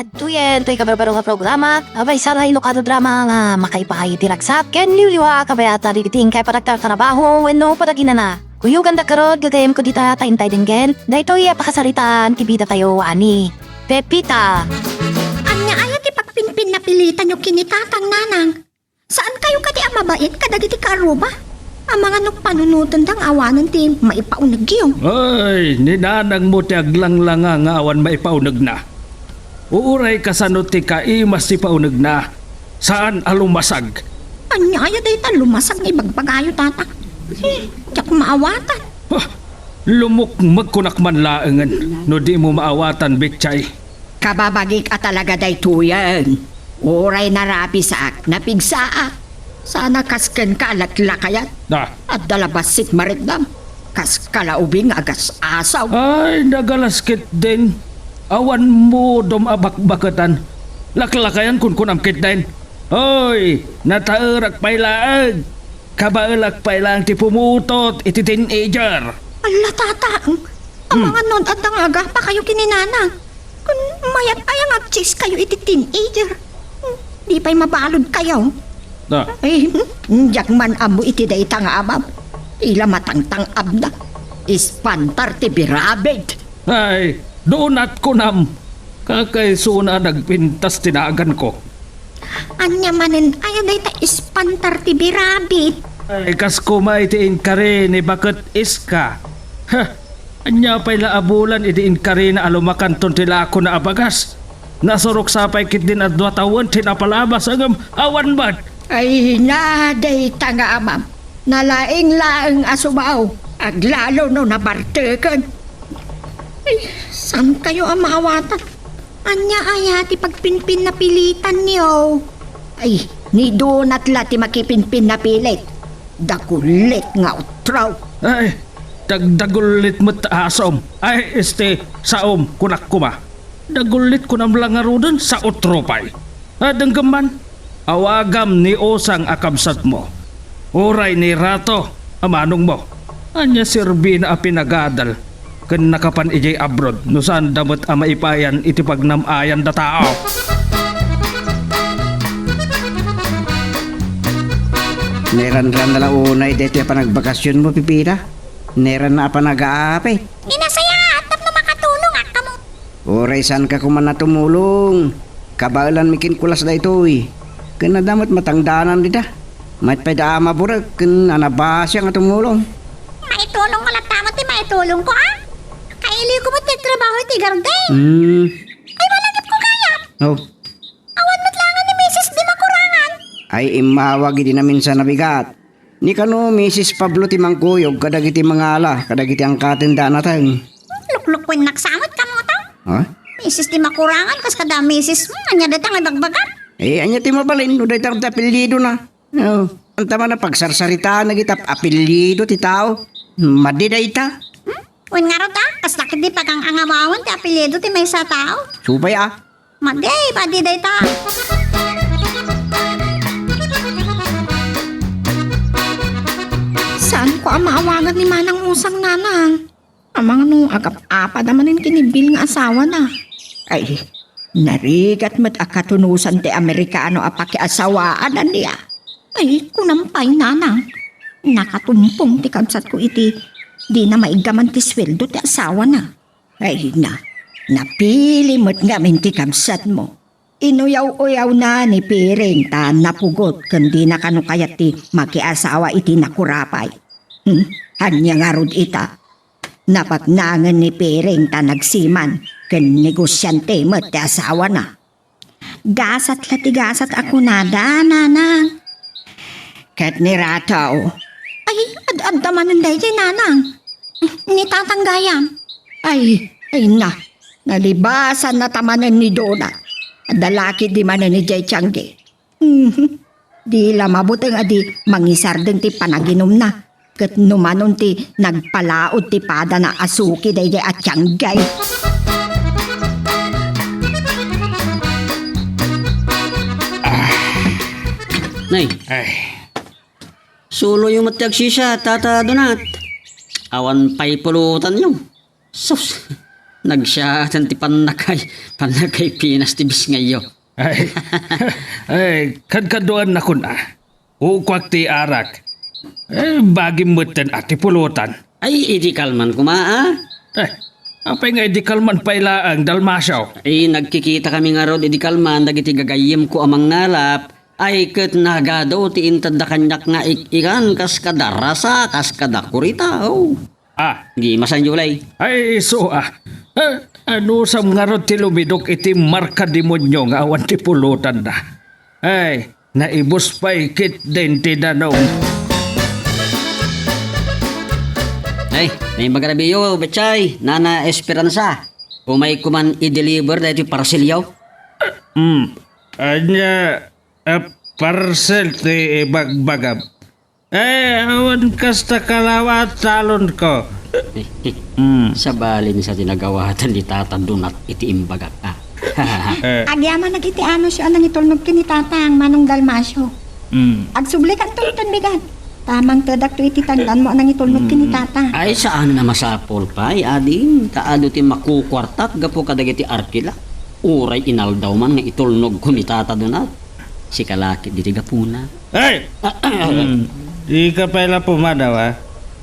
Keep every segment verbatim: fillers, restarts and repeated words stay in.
Adtoyen toy kabarbaro nga programa, a maysa nga Ilocano drama nga makaipaay iti ragsak ken liwliwa a kabayatan iti inkay panagtatrabaho wenno panaginana. Kuyoganda garud, gagayyemko dita ta intay denggen daytoy a pakasaritaan ti bidatayo a ni Pepita. Ania aya ti pagpinpinnapilitanyo ken ni Tatang, Nanang? Saan kayo kadi a mabain kadagiti kaarruba? Amangan no panunotenda nga awanen ti maipaunegyo. Ay, ni nanangmo ti aglanglanga nga awan maipaunegna. Uray kasano ti kaimas ti paunegna, saan a lumasag. Ania aya dayta lumasag nga ibagbagayo, Tata? Eh, diak maawatan. Huh, lumukmegkonak man laengen no dimo maawatan, Bitchay. Kababagik a talaga daytoyen. Uray narabisak, napigsaak. Sana kas kenka a laklakayan. Ah. Adda la bassit maretdam. Kas kalaubing a gas-asaw. Ay, nagalas ketdin. Awan modom a bakbaketan. Laklakayan kunkunam ketdin. Hoy, nataerak pay laeng. Kabaelak pay laeng ti pumutot iti teenager. Ala, Tata, hmm, amangan no adda nga agapa kayo ken ni Nanang. Kun mayat aya nga agchis kayo iti teenager. Hmm, di pay mabalud kayo. Ah. Ay, hmm, diak man ammo iti dayta nga amam. Ila matangtang-abna. Ispantar ti birabid. Ay, dunat kunam. Kakaisuna a nagpintas ti naganko. Ania manen aya dayta ispantar ti birabid? Ay, kas koma iti inkari ni Baket Iska. Ha! Ania pay la a bulan idi inkarina a lumakanton ti lakona a bagas? Nasurok sa pay ketdin a dua tawen ti napalabas, ngem awan met. Ay, na, dayta nga amam. Nalaing laeng a sumaw. Aglalo no nabarteken. Ay, saan kayo a maawatan? Ania aya ti pagpinpinnapilitanyo? Ay, ni Donat la ti makipinpinnapilit. Dagullit nga utraw. Ay, dagdagullit met a saom. Ay, este, saom, kunak koma. Dagullit kunam la ngaruden, sa utro pay. A, denggem man, awagam ni usang a kabsatmo, uray ni Rato a manongmo. Ania serbina a pinagadal ken nakapan idiay abroad no saanda met a maipayan iti pagnam-ayanda tao? Naranran na la unay daytoy a panagbakasionmo, Pipita? Naranna a panagaapit? Inasayaat tapno makatulongak kamo. Uray saanka koma a tumulong. Kabaelanmi ken kulas daytoy. Ken adda met matangdanan dita. Mayat pay da a maburek ken a nabasiang a tumulong. Maitulongko latta met ti maitulongko, a? Kailiwko met ti trabaho iti garden. Hmm. Ay, malagipko gayam. Oh. Awan met laengen ni Misis Dimakurangan. Ay, immawag idi naminsan a bigat. Ni kano, Misis Pablo ti mangkuyog kadagiti mangala kadagiti angkatenda a nateng. Luklukuennak sa met kamo, taw? Ha? Misis Dimakurangan, kas kada misis mo, ania dayta nga ibagbagam? Eh, ania ti mabalin no dayta ti apelyidona? Oh, anta man a pagsarsaritaan dagiti ap-, apelyido ti tao. Madi dayta. Hmm? Wen ngarud a, kasta ketdi pagang-angamawen ti apelyido ti maysa a tao. Subay a. Madi, madi dayta. Saanko a maawagan ni Manang Usang, Nanang. Amangan no agap-apada manen ken ni Bill nga asawana. Ay, narigat met a katunosan ti Amerikano a pakiasawaan, ania? Ay, kunam pay, Nanang. Nakatumpong ti kabsatko iti dina maiggaman ti sueldo ti asawana. Ay na, napili met ngamin ti kabsatmo. Inuyaw-uyawna ni Piring ta napugot ken dina kano kayat ti makiasawa iti nakurapay. Hmm, ania ngarud ita? Napaknangen ni Piring ta nagsiman ken negosiante met ti asawana. Gasat la ti gasat a kunada, Nanang. Ket ni Rataw. Ay, ad-adda manen daydiay, Nanang. Ni Tatang gayam. Ay, ay na. Nalibasanna ta manen ni Dona. Adda la ketdi manen idiay tiangge. Mhm. Di la mabuteng a di mangisardeng ti panaginumna. Ket no manon ti nagpalaod ti padana a suki daydiay a tiangge. Nay, ay, suloyo met ti agsisiat, Tata Donat. Awan pay pulutanyo. Sus, Nagsiaten ti pannakay, pannakay Pinas ti bisngayyo. Ay, ay, kadkaduannakon a. Ukuak ti arak. Eh, bagim metten a ti pulutan. Ay, idi kalman koma, a? Eh, apay nga idi kalman pay laeng, Dalmacio? Ay, nagkikitakami ngarud idi kalman dagiti gagayyemko a mangngalap. Ay, ket nagadu ti intedda kaniak nga ik-ikan kas kada rasa, kas kada kurita, o. Ah. Di masanyo, lay. Ay, isu, ah. Ah, anusam ngarud ti lumidok iti markademonio nga awan ti pulotanda? Ay, naibus pay ketdin ti danum. Ay, naimbag a rabiyo, Betchay, Nana Esperanza. Umayko man i-deliver daytoy parcelyo. Hmm. Ania, a parcel ti ibagbagam? Eh, awan kasta kalawa a talonko. Hmm. Sabali sa ti nagawatan ni Tata Donat iti imbagak, a. Eh. Agyamanak iti anusyo a nangitulnog ken ni Tatang, Manong Dalmacio. Hmm. Agsublikakto inton bigat. Ta mangtedakto iti tagdanmo a nangitulnog ken ni Tata. Ay, saan a masapul pay, ading, ta adu ti makukuartak gapu kadagiti arkila. Uray inaldaw man nga itulnogko ni Tata Donat. Sika la ket ditoy gapuna. Ay! Ah, ah, ah. Hmm. Dika pay la pumanaw, a.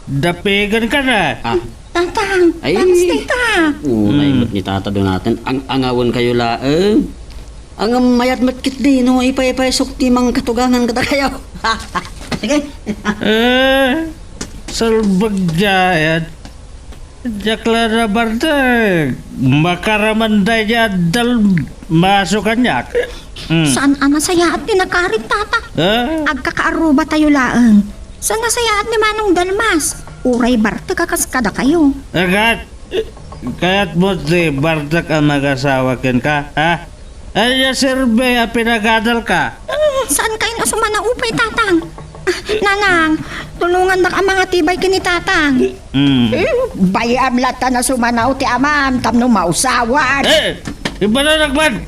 Dapigenka na. Ah. Tatang, ay, thanks, tita. Uray met ni Tata Donaten, ang-angawenkayo laeng. Ang mayat met ketdi no ipaypaysok ti mangkatugangan kadakayo. Sige. Eh, salbag diay. Diak la nabartek. Makaraman daydiay a Dalmacio kaniak. Hmm. Saan a nasayaat ti nakarit, tata? Ah? Agkakaarrubatayo laeng. Saan a nasayaat ni Manong Dalmas? Uray bartek a kas kadakayo. Agat, kayatmo ti bartek a magasawa kenka, ha? Ania serbi a pinagadalka? Saankayon a sumanaupay, Tatang? Ah, Nanang, tulongandak a mangatibay ken ni Tatang. Mm. Eh, bay-am latta a sumanaw ti amam tapno mausawan. Eh, ibananak man!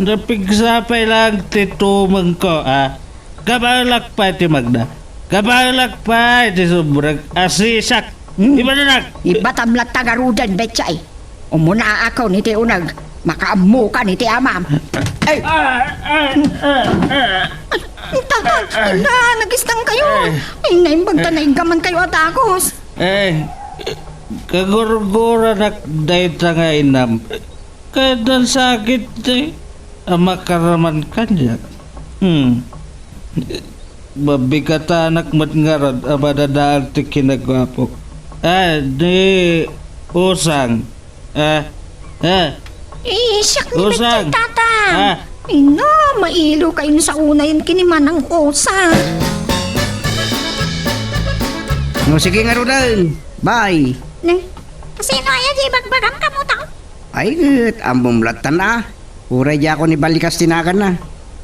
Napigsa pay laeng ti tumengko, a. Kabaelak pay ti magna. Kabaelak pay ti subrek a sisak. Hmm. Ibananak! Ibatam latta ngaruden, Betchay. Umunaakon iti uneg. Makaammokan iti amam. Ay! Ah, ah, ah, ah. Ay, tata, na, nagistangkayo. Ay, naimbag ta naiggamankayo a dagus. Ay, kagurguranak dayta nga inam. Kayatna sakit, eh, a makaraman kaniak. Hmm. Mabigatanak met ngarud a madadaag ti kinaguapok. Ah, ni Usang. Ah, ah. Eh, siak ni Usang. Betchay, tata. Ah. Ina, mailo kayo sa unayan kini Manang Usang. No, sige ngaruden. Bye. Ne, kasino aya di bagbagam kamu tao? Ay, ket, ammom lattan a. Uray diakon ibalikas ti naganna.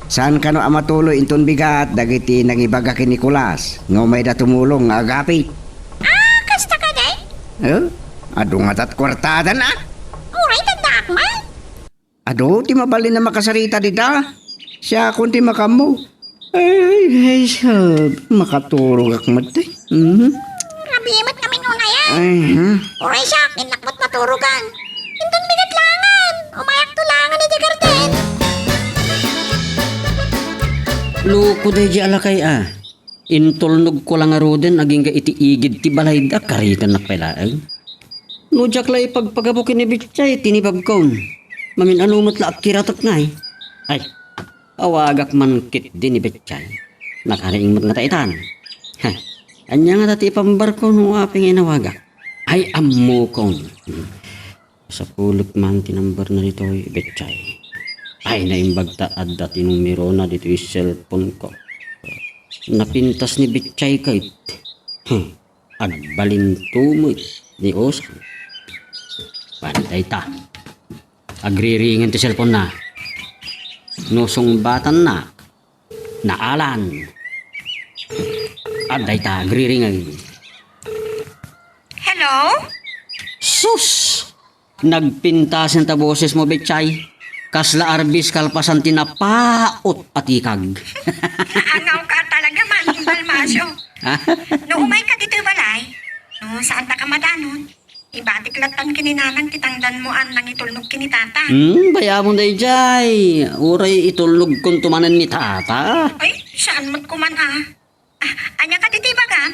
Saan kano a matuloy inton bigat dagiti nangibaga ken ni Nicolas nga umayda tumulong nga agapit? Ah, kasta kadi? Eh? Adu ngatat kuartadan a? Uray, taddaak man. Adu ti mabalin a makasarita dita. Siakon ti makaammo. Ay, ay, siya, makaturogak met, eh. Mhm. Rabii met ngamin unay, eh. Ay, hmm. Uray siak, innak met maturogan. Inton bigat langan, umayakto langan iti garden. Loko daydiay a lakay a. Intulnogko la ngaruden agingga iti igid ti balayda, karitennak pay laeng. No diak la ipagpagapu ken ni Betchay ti nibagkon. Mamin-ano met la a kiratek ngay. Ay, awagak man ketdi ni Betchay. Nakariing met ngata itan. Heh, ania ngata ti ipambarko no apay nga inawagak? Ay, ammokon. Sapulik man ti number na ditoy, Betchay. Ay, naimbag ta adda ti numero na ditoy cellphone ko. Napintas ni Betchay kayt. Hmm. Agbalinto met ni Osang. Wan dayta. Agriringen ti cellphone na. No sungbatanna, naalan. Adda ita, agriringen. Hello? Sus! Nagpintasen ta boses mo, Betchay. Kasla arbis kalpasan ti napaot a tikag. Naangaw ka talaga, Manong Dalmacio. Ha? No umay ka ditoy balay, no, saan ta ka madanon? Ibatik lattan ken ni nanang ti tangdanmo a nangitulnog ken ni tata. Hmm, bayamon daydiay. Uray itulnogkonto manen ni tata. Ay, saan met koman a. Ah, ania kadi ti ibagam?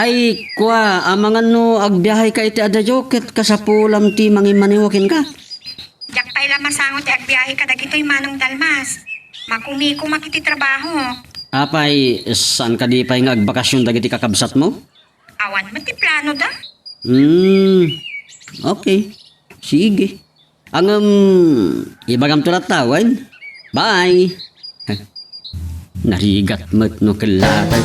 Ay, kua, amangan no agbiaheka iti adayo ket kasapulam ti mangimmaniwa kenka. Diak pay la masango ti agbiahe kadagitoy, Manong Dalmas. Makumikomak iti trabaho. Apay, saan kadi pay nga agbakasyon dagiti kakabsatmo? Awan met ti plano da. Hmm, okay. Sige. Ngem, ibagamto latta wen. Bye. Narigat met no kellatay.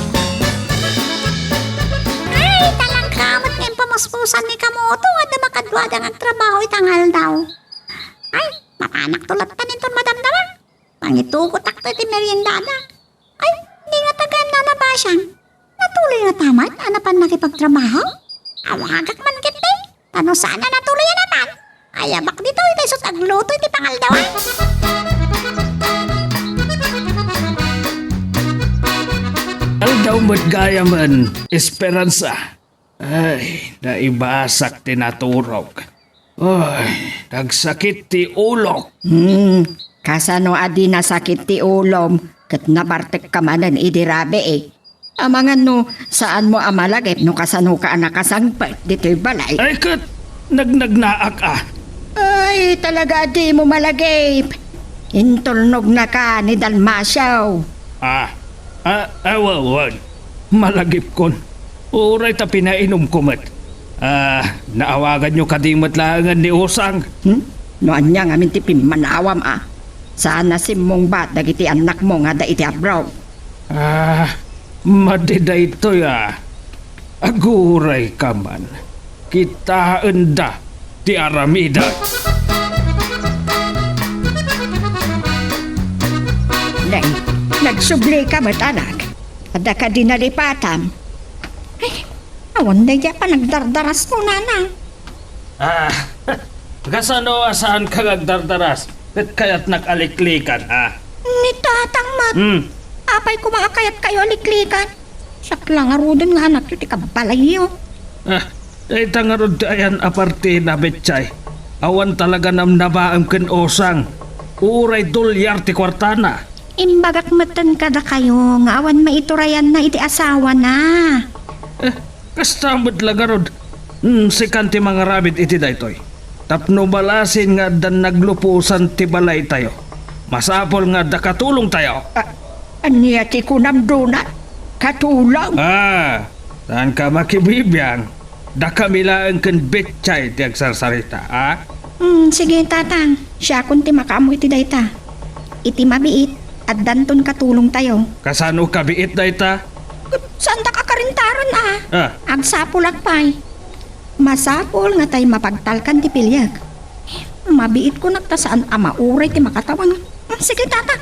Ay, talangka met nga impamuspusan ni Kamoto, adda makaduada nga agtrabaho ita nga aldaw. Ay, mapanakto lattan inton madamdama. Pangitugotakto iti meriendada. Ay, di nga tagaan Nana Basiang. Natuloy nga taman a napan nakipagtrabaho? Awagak man ketdi, ta no saan a natuloy a napan, ayabak ditoy ta isu ti agluto iti pangaldawan. Aldaw met gayamen, Esperanza. Ay, naibasak ti naturog. Ay, nagsakit ti ulok. Hmm, kasano a di nasakit ti ulom ket nabartekka manen idi rabii? Amangan no saanmo a malagip no kasanoka a nakasangpet ditoy balay. Ay, ket nagnagnaak a. Ay, talaga a dimo malagip. Intulnognaka ni Dalmacio. Ah, ah, ah, wa-, wen. Malagipkon. Uray ta pinainumko met. Ah, naawaganyo kadi met laengen ni Osang? Hmm? No ania ngamin ti pimmanawam a? Saan a simmungbat dagiti annakmo nga adda iti abroad? Ah, madi daytoy a. Agurayka man. Kitaenda ti aramidek. Nay, nagsublika met, anak. Adda kadi nalipatam? Ay, awan daydiay a panagdardarasmo, nana. Ah, kasano a saanka nga agdardaras? Ket kayatnak a liklikan, ha? Ni tatang met. Hmm. Apay koma a kayatkayo a liklikan? Siak la ngaruden nga anakyo ti kabbalayyo. Ah, dayta ngarud ti ayan a partina, Betchay. Awan talaga namnamaem ken Osang. Uray dolyar ti kuartana. Imbagak metten kadakayo nga awan maiturayanna iti asawana. Eh, kasta met la ngarud. Hmm, sikan ti mangaramid iti daytoy. Tapno malasin nga addan nagluposan ti balaytayo. Masapul nga adda katulongtayo. A-, ania ti kunam, Donat? Katulong? Ah, saanka makibibiang. Dakami laeng ken Betchay ti agsarsarita, a? Hmm, sige, tatang. Siakon ti makaammo iti dayta. Iti mabiit, addanton katulongtayo. Kasano kabiit dayta? Saandak a karintaran, a. Ah. Agsapulak pay. Masapul nga tay mapagtalkan ti piliek. Mabiitkonak ta saan a mauray ti makatawang. Hmm, sige, tata.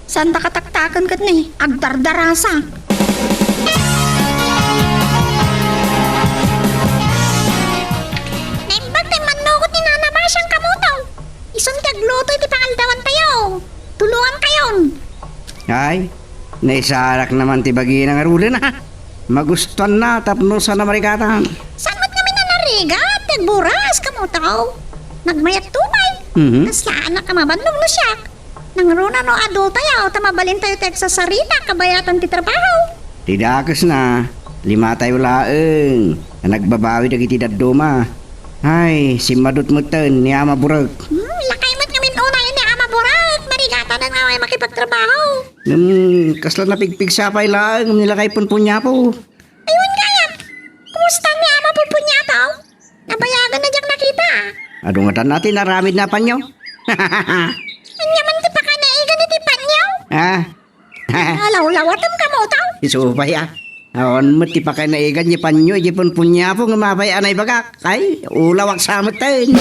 Saanda kataktaken ket ni agdardarasak. Naimbag ti immannugot ni Nana Basiang Kamoto. Isun ti agluto iti pangaldawantayo. Tulongankayon. Ay, naisarak naman ti bagina ngaruden, a. Magustuanna tapno saan a marigatan. Saan met ngamin a narigat ti agburas, Kamoto? Nagmayat to pay. Mhm. Kasla anak a mabannog no siak. Nangruna no adutayo ta mabalintayo ti agsasarita kabayatan ti trabaho. Ti dakesna, limatayo laeng a nagbabawi dagiti dadduma. Ay, simmadut metten ni Ama Burek. Hmm, lakay met ngamin unay ni Ama Burek, marigatanan nga way makipagtrabaho. Hmm, kasla napigpigsa pay laeng ni lakay Punpunyapo. Aywan gayam. Kumusta ni Ama Punpunyapo? Nabayagan na diak nakita. Adu ngatan ti naramid na panyo. Ania man ti pakainaigan iti panyo? Ah? Alawlawatem, Kamoto. Isu pay a. Awan met ti pakainaigan ni panyo iti Punpunyapo nga mapay a naibagak. Ay, ulawak sa metten.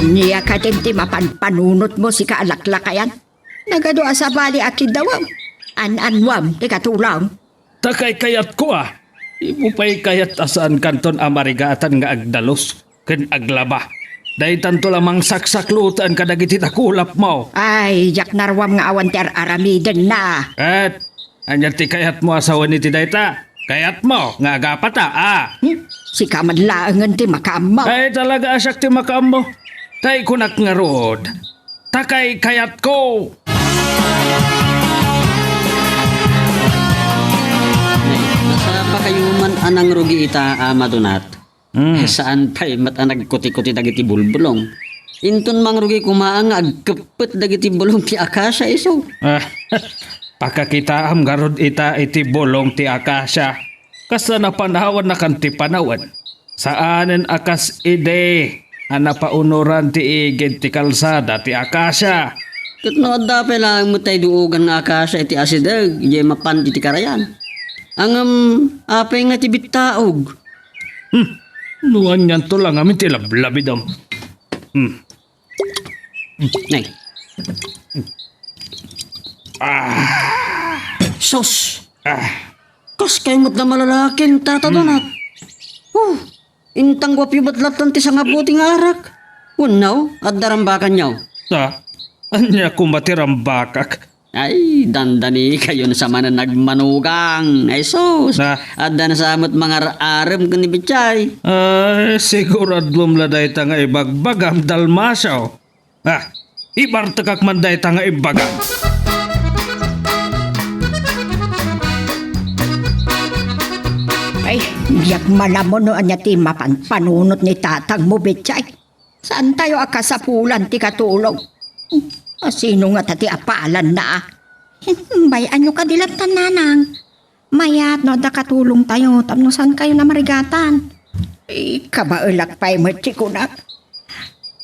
Ania katin ti mapanpanunotmo, sika a laklakayan? Nagadu a sabali a kidawem. An-anuam ti katulong? Ta kaykayatko a. Dimo pay kayat a saankanton a marigatan nga agdalus ken aglaba. Daytanto la mangsaksaklutan kadagiti dakulapmo. Ay, diak naruam nga awan ti ar-aramidenna. Ket Ania ti kayatmo a sawen iti dayta? Kayatmo nga agapata, a? Hmm? Sika man laengen ti makaammo. Ay, talaga a siak ti makaammo. Tay kunak ngarud, ta kaykayatko. Nay, nasapa kayo man a nangrugi ita, Ama Donat. Hmm. Saan pay met a nagkutikuti dagiti bulbulong. Inton mangrugi koma nga agkeppet dagiti bulong ti akasia isu. Ah, pakakitaam ngarud ita iti bulong ti akasia. Kasta napanawannakan ti panawen. Saanen a kas idi a napaunuran ti igid ti kalsada ti akasia. Ket no adda pay laeng met tay duogan nga akasia iti asideg, idiay mapan iti karayan. Ngem, apay nga ti bittaog? Hmm. No anianto la ngamin ti lablabidam. Hmm. Nay. Ah. Sus! Ah. Kas kayo met na malalakin, Tata Donat. Hmm. Huh. Intang guapyo met lattan ti sangaputi nga arak. Wenno, adda rambakanyo? Ah, ania koma ti rambakak? Ay, dandani kayon sa manen nagmanugang. Ay, sus. Na? Adda na sa met mangar-arem ken ni Betchay. Ay, siguraduem la dayta nga ibagbagam, Dalmacio. Ah, ibartekak man dayta nga ibbagam. Ay, diak malamon no ania ti mapanpanunot ni tatangmo, Betchay. Saan tayo a kasapulan ti katulong? A, sino ngata ti apalanna? Bay-anyo kadi lattan, nanang. Mayat no adda katulong tayo tapno saan kayo namarigatan. Ikabaelak pay met ti kunak.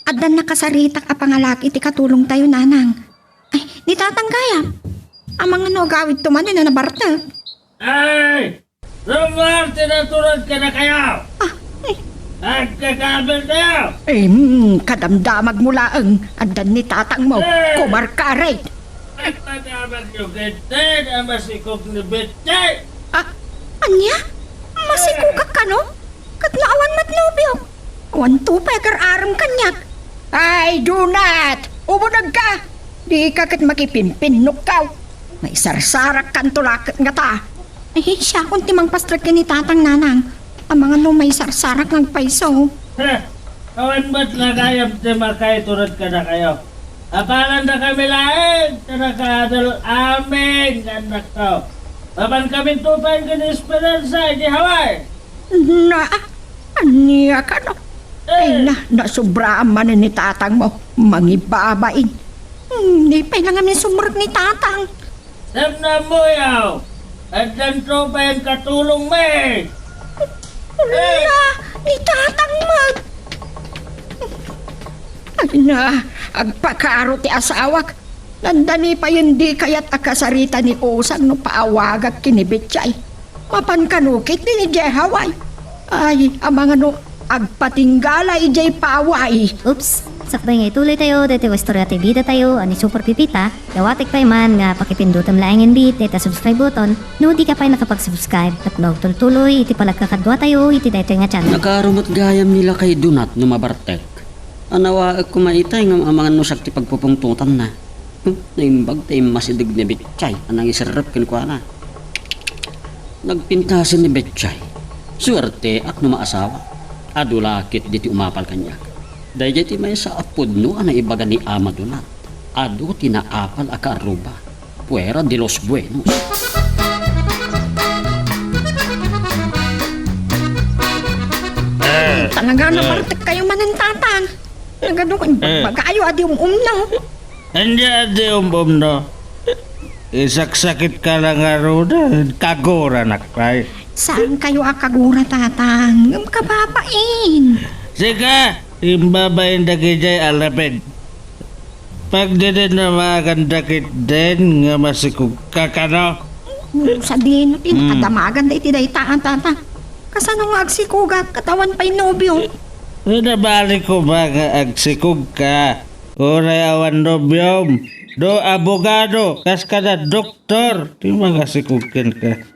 Addan nakasaritak a pangalaki ti katulong tayo, nanang. Ay, ni tatang gayam. Amangan no agawidto man wenno nabartek. Ay! Rummuar ti naturod kadakayo! Ah, eh. Agkakabel kayo! Eh, mm, kadamdamag mo laeng. Addan ni tatang mo. Eh. Kumarkarit. Agpadamag yo gayden a masikog ni Betchay! Ah, ania? Masikogak kano? Ket no awan met nobiok. Awanto pay agar-arem kaniak. Ay, Donat! Umunegka! Dika ket makipinpinnokkaw. Maisarsarakkanto la ket ngata. Ay, siakon ti mangpastrek ken ni tatang, nanang. Amangan no maisarsarak nga agpayso. Heh! Awan met la gayam ti makaiturod kadakayo. Apalandakami laeng ti nakaadal amin nga annakto. Mapankaminto pay ken ni Esperanza iti Hawaii. Na, ania kano? Ay, eh. Na, nasubraan manen ni tatang mo. Mangibabain. Hmm, di pay la ngamin sumrek ni tatang. Tapno ammoyo, addanto pay a katulongmi. Eh. Na, ni tatang met. Ay na, agpakaro ti asawak. Dandani payen di kayat a kasarita ni Usang no paawagak ken ni Betchay. Mapan kano ketdi idiay Hawaii. Ay, amangan no agpatinggala idiay Hawaii. Oops! Sakbay nga ituloy tayo daytoy nga istorya ti bida tayo a ni Super Pepita, dawatek pay man nga pakipindutem laengen met dayta subscribe button no dika pay nakapag-subscribe tapno agtultuloy iti panagkakadua tayo iti daytoy nga channel. Nakaro met gayam ni lakay Donat no mabartek. Anawaek koma itay ngem amangan no siak ti pagpupungtotanna. Hmm, naimbag ta immasideg ni Betchay a nangiserrep kenkuana. Nagpintasen ni Betchay. Suerteak no maasawa. Adu la ketdi ti umapal kaniak. Daydiay ti maysa a pudno a naibaga ni Ama Donat. Adu ti naapal a kaarruba. Fuera de los buenos. Eh, talaga, eh. Nabartek kayo manen, tatang. Nagadu, eh. Bagayo, adi um-umno. Ania adi um-umno? Isaksakit ka lang ngarud, kaguranak pay. Saan kayo a kagura, tatang? Ngem kababain. Sika, imbabain dagidiay a lapid. Pagdeden na maaganda ketdin nga masikog ka kano? Sadino ti nakadamagan da iti dayta a tata. Kasano nga agsikogak ket awan pay nobio? Nabali ko ba nga agsikog ka? Uray awan nobiom? Do abogado, kas kada doktor, ti mangasikog kenka.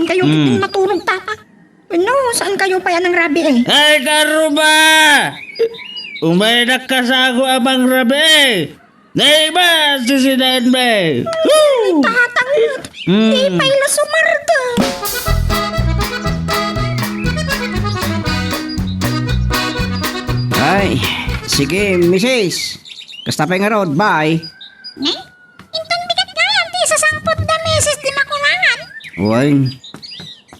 Kayo ket maturog, tata. No, saan kayo pay a nangrabii? Ay, kaarruba! Umaynak kasago a mangrabii! Naiba, sisinaenmi! Woo! Tatang, Hmm. Di pay la sumardeng. Ay, sige, misis. Kasta pay ngarud, bye. Ne? Inton bigat gayam ti isasangput da misis ti makulangan. Uy,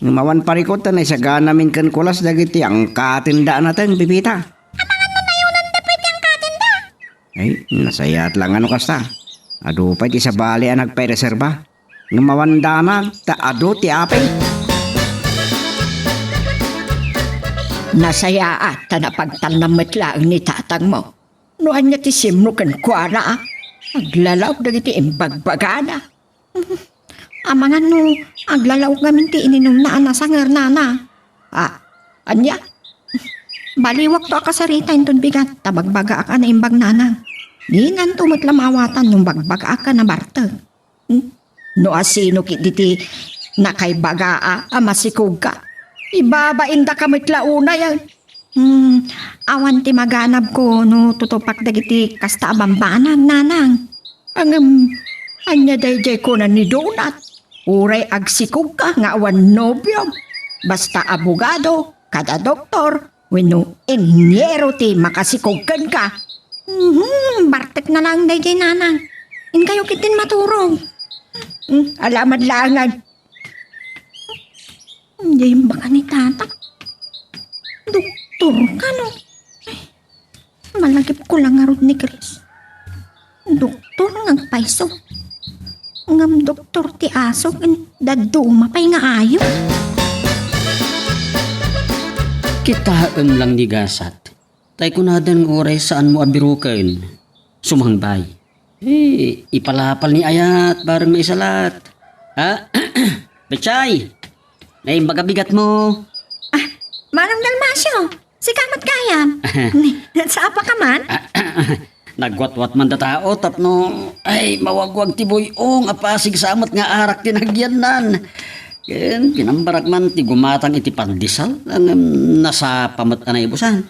ngem awan parikut ta naisaganamin ken kulas dagiti angkatenda a nateng, Pepita. Amangan no nayonanda pay ti angkatenda. Ay, nasayaat la nga no kasta. Adu pay ti sabali a nagpaireserba. Ngem awan damag, ta adu ti apay. Nasayaat ta napagtalnam met laeng ni tatangmo. No ania ti simro kenkuana, a? Aglalaok dagiti imbagbagana. Amangan no aglalaok ngamin ti ininumna a nasanger, nana. Ah, ania? Baliwakto a kasarita inton bigat ta bagbagaak a naimbag, nanang. Dinanto met la maawatan no bagbagaak a nabartek. Hmm? No asino ketdi ti nakaibagaa a masikogka, ibabaindaka met la unay. Hmm, awan ti maganabko no tutupak dagiti kasta a bambanag, nanang. Ngem, ania daydiay kuna ni Donat? Uray agsikogka nga awan nobiom, basta abogado, kada doktor, wenno inhinyero ti makasikog kenka. Mhm, bartekna laeng daydiay, nanang. Inkayo ketdin maturog. Hmm, alamad laengen. Diay imbag ni tata. Doktor kano? Ay, malagipko la ngarud ni Chris. Doktor nga agpayso. Ngem doktor ti aso ken dadduma pay nga ayo. Kitaem lang ni gasat. Tay kunadan nga uray saanmo a biroken. Sumangbay. Eh, ipalapal ni ayat, bareng maisalat. Ha? Betchay! Naimbag a bigatmo. Ah, Manong Dalmacio, sika met gayam. Saan ka man? Nagwatwat man da tao tapno, ay, mawagwag ti buy-ong a pasig sa met nga arak ti nagyannan. Ken pinambarak man ti gumatang iti pandesal, ngem nasapa met a naibusan.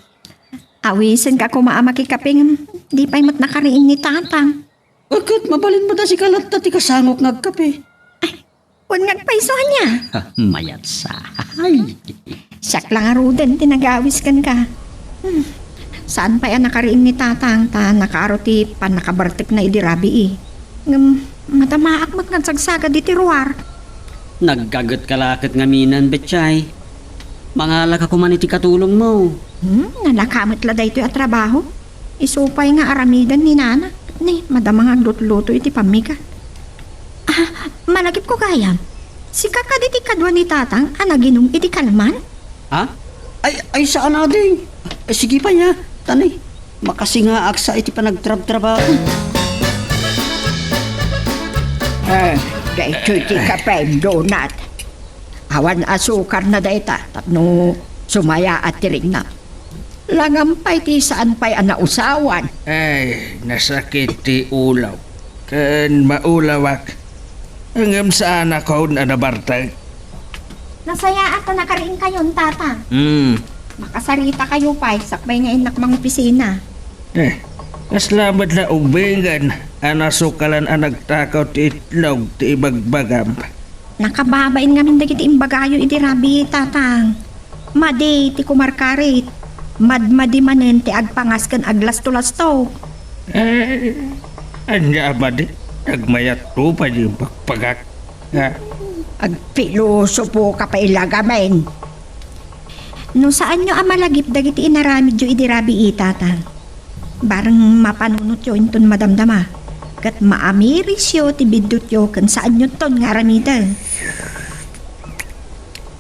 Awisenka koma a makikape ngem di pay met nakariing ni Tatang. Ket mabalin met a sika latta ti kasangok nga agkape. Ay, wen nga agpayso ania? Mayat sa. Ay. Siak la ngaruden ti nagawis kenka. Hmm. Saan pay a nakariing ni Tatang ta nakaaro ti pannakabartekna idi rabii. Ngem madamaak met nga agsagsagad iti ruar. Naggagetka la ket ngamin, Betchay. Mangalaka koman iti katulongmo. Hmm, nalaka met la daytoy a trabaho. Isu pay nga aramiden ni Nana. Ni, madama nga aglutluto iti pammigat. Ah, malagipko gayam. Sika kadi ti kadua ni Tatang a naginum iti kalman? Ha? Ay, ay, saan, ading. Ay, sige pay, ha? Tani, makasingaak sa iti panagtrabtrabaho. Eh, daytoy ti kapem, Donat. Awan asukarna dayta tapno sumayaat ti rignam. Langan pay ti saan pay a nausawan. Ay, nasakit ti ulawko. Ken maulawak. Ngem saanakon a nabartek. Nasayaat ta nakariingkayon, Tata. Hmm. Makasarita kayo pay, sakbay nga innak mangopisina. Eh, kasla met la ubbingen a nasukalan a nagtakaw ti itlog ti ibagbagam. Nakababain ngamin dagiti imbagayo idi rabii, Tatang. Madi ti kumarkarit. Madmadi manen ti agpangas ken aglasto-lasto. Eh, ania a madi? Nagmayatto pay ti imbagbaga. Ha? Agpilosopo ka pay la gamin. No saanyo a malagip dagiti inaramidyo idi rabii, Tatang, bareng mapanunotyo inton madamdama, ket maamirisyo ti biddutyo ken saanyonton nga aramiden.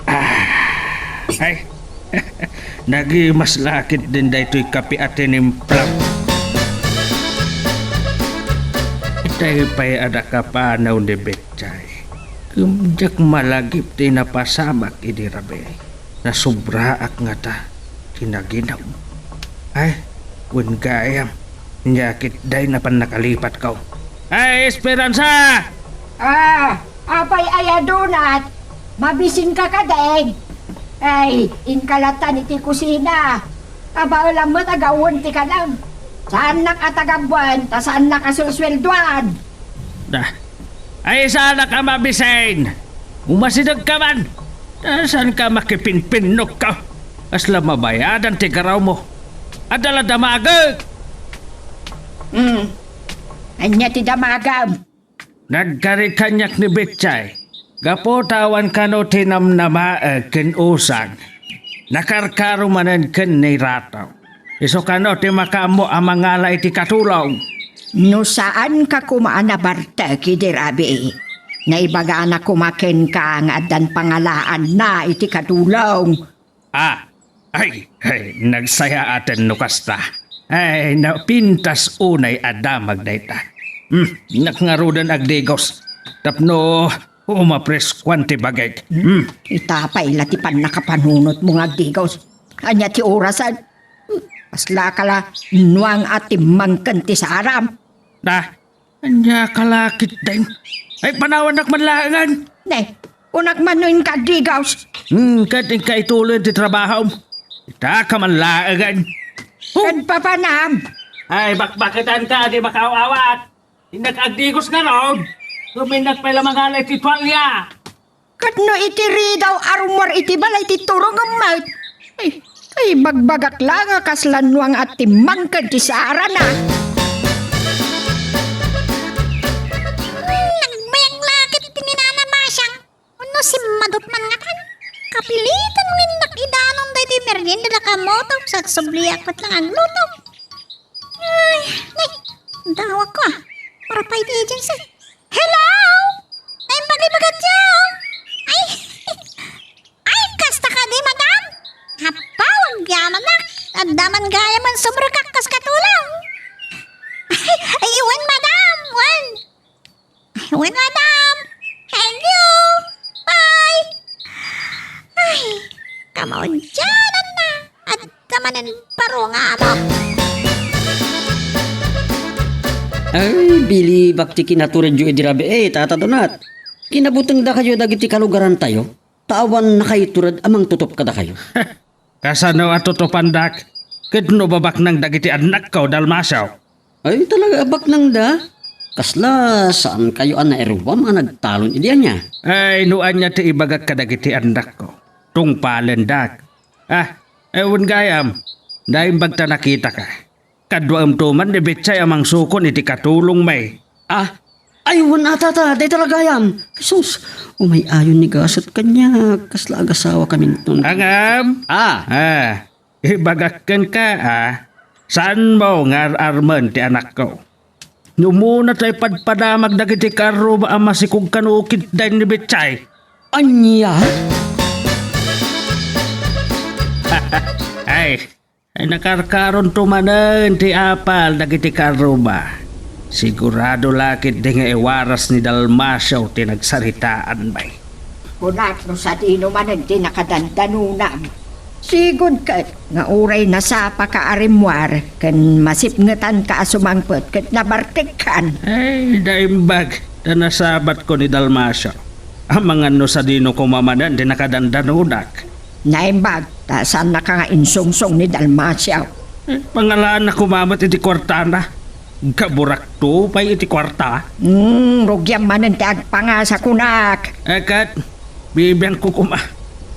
Ah, ay, nagimas la ketdin daytoy kape a tinimplam. Itay pay a nakapanaw ni Betchay. Ngem diak malagip ti napasamak idi rabii. Nasobraak ngata ti naginum. Ay, wen gayam, nia ketdi a pannakalipatko. Ay, Esperanza! Ah, apay aya, Donat? Mabisinka kadi? Ay, inka latta iti kusina. Kabaelam met a gawen ti kanam. Saannak a tagabuen, ta saannak a susueldoan. Da, Ay, saanak a mabisin! Umasidegka man! Ta saanka makipinpinnokka? Kasla mabayadan ti garawmo. Adda la damagek! Hmm. Ania ti damagem? Nagkari kaniak ni Betchay. Gapu ta awan kano ti namnamaek ken usag. Nakarkaro manen ken ni Rato. Isu kano ti makaammo a mangala iti katulong? No saanka koma a nabartek idi rabii, naibagana koma kenka nga addan pangalaanna iti katulong. Ah, ay, ay, nagsayaaten no kasta. Ay, napintas unay a damag dayta. Hmm, nakngaruden agdigos. Tapno, umapreskuan ti bagik. Hmm. Ita pay la ti pannakapanunotmo nga agdigos. Ania ti orasen? Kasla ka la nuang a timmangken ti saaram. Ah, ania ka la ketdin? Ay, panawannak man laengen. Ne, kunak man no inka agdigos. Hmm, ket inka ituloy ti trabahom. Ita ka man laengen. Huh! Ket papanam? Ay, bakbaketanka, di makaaw-awat. Innak agdigos ngarud. Kuminnak pay la mangala iti tualya. Ket no iti ridaw a rummuar iti balay ti turongem met. Ay, ay, bagbagak la nga kasla nuang a timmangken ti saarana. Nagbayag la ket ti ni Nana Masiang. Wenno simmadut man ngatan. Kapiletan nga innak idanon daytoy merienda da Kamoto, agsubliak met la nga agluto. Ay, nay, dawak ko, ah. Para pay ti agency. Hello? Naimbag-imbag a tao? Ay, ay, kasta kadi, madam? Apaw, agyamanak. Adda man gayam a sumrekak kas katulong. Ay, ay, wen, madam, wen. Ay, wen, madam. Thank you. Bye. Ay, kamaudiananna. Adda manen baro nga amo. Ay, bilibak ti kinaturedyo idi rabii, eh, Tata Donat. Kinabutengdakayo dagiti kalugarantayo, ta awan nakaiturad a mangtutop kadakayo. Kasano a tutupandak? Ket no babaknang dagiti annakko, Dalmacio? Ay, talaga a baknangda. Kasla saankayo a nairuam a nagtalon idi ania? Ay, no ania ti ibagak kadagiti annakko, tungpalendak. Ah, eh, wen gayam, naimbag ta nakitaka. Kaduaemto man ni Betchay a mangsukon iti katulongmi. Ah, ay, wen a, Tata, dayta la gayam. Jesus, umay-ayon ni gasat kaniak, kasla agasawakaminton. Angam? Ah. Ah, ibagak kenka, ah, saanmo nga ar-armen ti anakko. No umuna tay padpadamag dagiti karruba a masikog kano ketdin ni Betchay. Ania? Ay, ay, nakarkaronto manen ti apal dagiti karruba. Sigurado la ketdi nga iwaras ni Dalmacio ti nagsaritaanmi. Kunak no sadino manen ti nakadandanonam. Sigud ket nga uray nasapaka a rimmuar ken masipngetanka a sumangpet ket nabartekkan. Ay, naimbag ta nasabatko ni Dalmacio. Amangan no sadino koma manen ti nakadandanonak. Naimbag ta saannaka nga insungsong ni Dalmacio. Eh, pangalaanna koma met iti kuartana. Gaburakto pay iti kuarta. Hmm, rugiam manen ti agpangasa kunak. Eh, ket, bibiangko koma.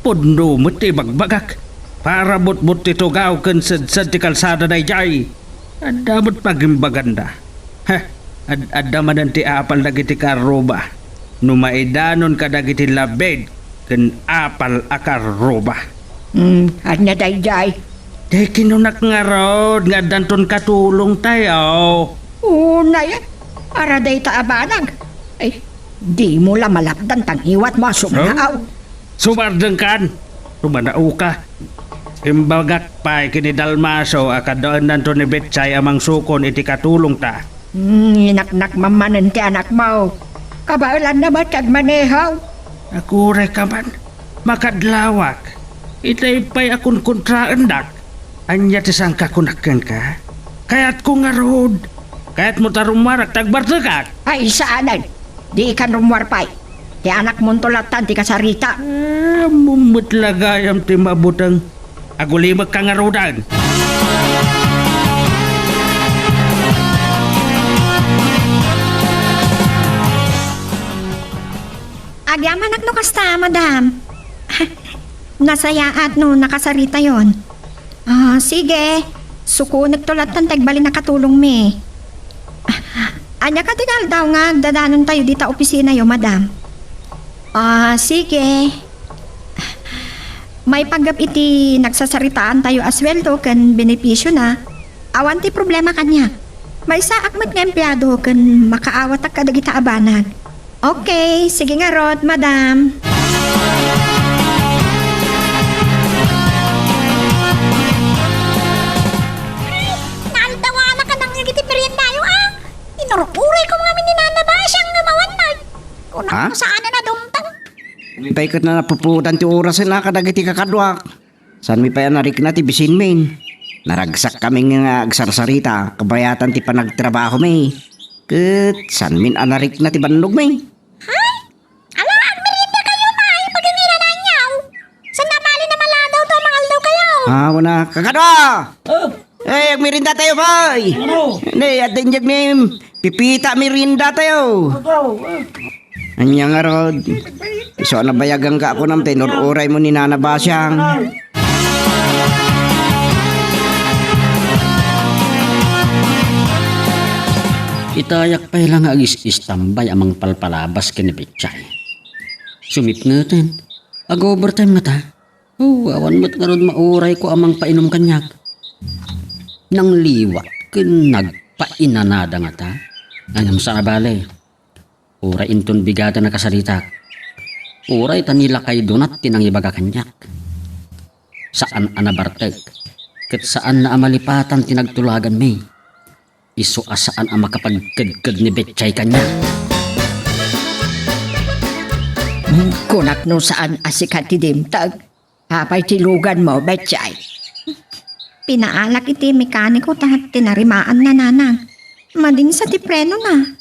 Pudno met ti ibagbagak. Para butbut ti tugaw ken sedsed ti kalsada daydiay. Adda met pagimbaganda. Heh, ad-, adda manen ti apal dagiti karruba. No maidanon kadagiti labid ken apal a karruba. Hmm, ania daydiay? Ti kinunak ngarud nga addanton katulongtayo. Unay, para dayta a banag. Ay, dimo la malapdan ta ngiwatmo a sumnaaw. Huh? Sumardengkan. Sumanaoka. Imbagak pay ken ni Dalmacio a kaduaennanto ni Betchay a mangsukon iti katulongta. Hmm, inaknak man manen ti anakmo. Kabaelanna met ti agmaneho. Agurayka man. Makadlawak. Itay pay a kunkontraendak. Ania ti sangkakunak kenka? Kayatko ngarud. Kayatmo ta rummuarak ta agbartekak? Ay, saanen. Dikan rummuar pay. Ti anakmonto lattan ti kasarita. Eh, ammom met la gayam ti mabuteng. Agulimekka ngaruden. Agyamanak no kasta, madam. Nasayaat no nakasaritayon. Ah, sige. Sukonekto latta ti agbalin a katulongmi. Ania kadi nga aldaw nga agdadanontayo dita opisinayo, madam? Ah, sige. Maipaggep iti nagsasaritaantayo a sueldo ken benefisiona, awan ti problema kaniak. Maysaak met nga empleado ken makaawatak kadagita a banag. Okay, sige ngarud, madam. Ay, naaldawanak a nangngeg iti meriendayo, a. Inur-urayko ngamin ni Nana Basiang nga mawan, ay. Kunak, ha? Saan a nadumtang? Pay ket napuputan ti orasen a kadagiti kakaduak. Saanmi pay a narikna ti bisinmin. Naragsakkami nga agsarsarita, kabayatan ti panagtrabahomi. Ket saanmin a narikna ti bannogmi. Hay? Ala, agmeriendakayo, may, pagingiranaanyo. Saan a bali na maladaw to, mangaldawkayo. Ah, wala. Kakadua! Oh. Eh, agmeriendatayo, bay! Ano? Ne, adda injek ni Pipita, meriendatayo. Ikaw, eh. Ania ngarud? Isu a nabayagan ka, kunam, ta inur-uraymo ni Nana Basiang. Itayak pay la nga agis-istambay a mangpalpalabas ken ni Betchay. Sumipngeten. Ag-overtime ngata. Oh, awan met ngarud maurayko a mangpainom kaniak. Nangliwat ken nagpainanada ngata. Ngem saan a bale. Uray inton bigaden a kasaritak. Uray ta ni lakay Donat ti nangibaga kaniak. Saan a nabartek, ket saanna a malipatan ti nagtulaganmi. Isu a saan a makapagkedked ni Betchay kaniak. Kunak no saan a sika ti dimteg. Apay ti luganmo, Betchay? Pinaalak iti mekaniko ta tinarimaanna, nanang. Madinsa ti prenona.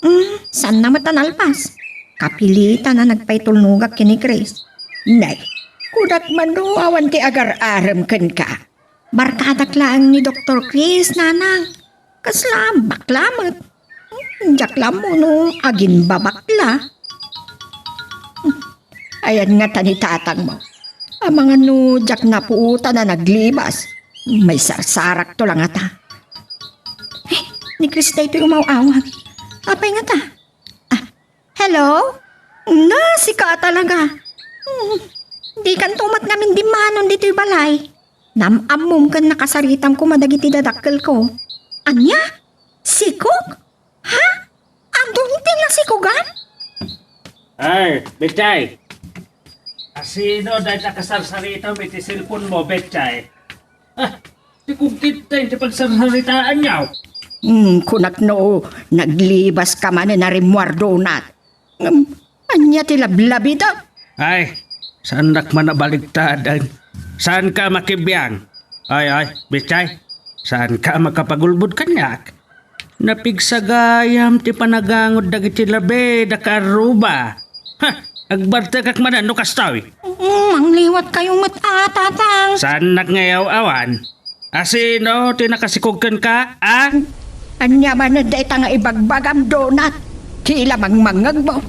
Mm, saanna met a nalpas. Kapilitan a nagpaitulnogak ken ni Chris. Nay, kunak man no awan ti agar-arem kenka. Barkadak laeng ni Doktor Chris, nanang. Kasla bakla met. Diak la ammo no agimbabakla. Ayan ngata ni tatangmo. Amangan no diak napuotan a naglibas. Maisarsarakto la ngata. Eh, ni Chris daytoy umaw-awag. Apay ngata? Ah, hello? Na, sika talaga. Hmm, dikanto met ngamin dimmanon ditoy balay. Naam-ammom ken nakasaritam koma dagiti dadakkelko. Ania? Sikog? Ha? Adun ti nasikogan? Ay, Betchay. Asino dayta kasarsaritam iti cellphone mo, Betchay? Ah, sikog ketdi ti pagsarsaritaanyo. Hmm, kunak no, naglibas ka manen a rimmuar, Donat. Ngem, ania ti lablabida? Ay, saannak man a baliktaden. Saanka a makibiang. Ay, ay, Betchay, saanka a makapagulbod kaniak. Napigsa gayam ti panagangon dagiti labi da kaarruba. Ha, agbartekak manen no kastoy. Mm, mangliwatkayo met a, tatang. Saannak nga iyaw-awan. Asino ti nakasikog kenka, a? Ania manen dayta nga ibagbagam, Donat? Ti la mangmangngegmo.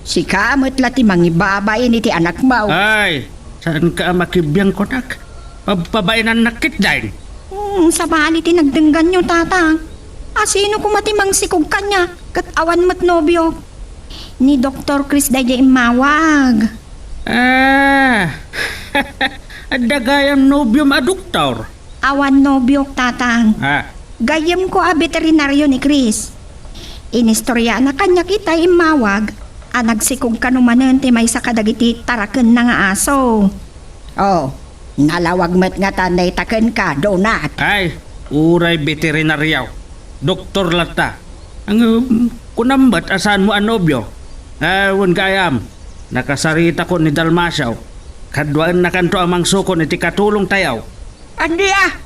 Sika met la ti mangibabain iti anakmo. Ay, saanka a makibiang kunak. Pabpabainannak ketdin. Hmm, sabali ti nagdengganyo, tatang. Asino koma ti mangsikog kaniak ket awan met nobio? Ni Doktor Chris daydiay immawag. Ah, adda gayam nobiom a doktor? Awan nobiok, tatang. Ah. Gayyemko a veterinario ni Chris. Inistoriana kaniak itay immawag a nagsikog kano manen ti maysa kadagiti tarakenna nga aso. Oh, nalawag met ngata dayta kenka, Donat. Ay, uray veterinario. Doktor latta. Ang, um, kunam met a saanmo a nobio? Ah, wen gayam, nakasaritakon ni Dalmacio. Kaduaennakanto a mangsukon iti katulongtayo. Ania?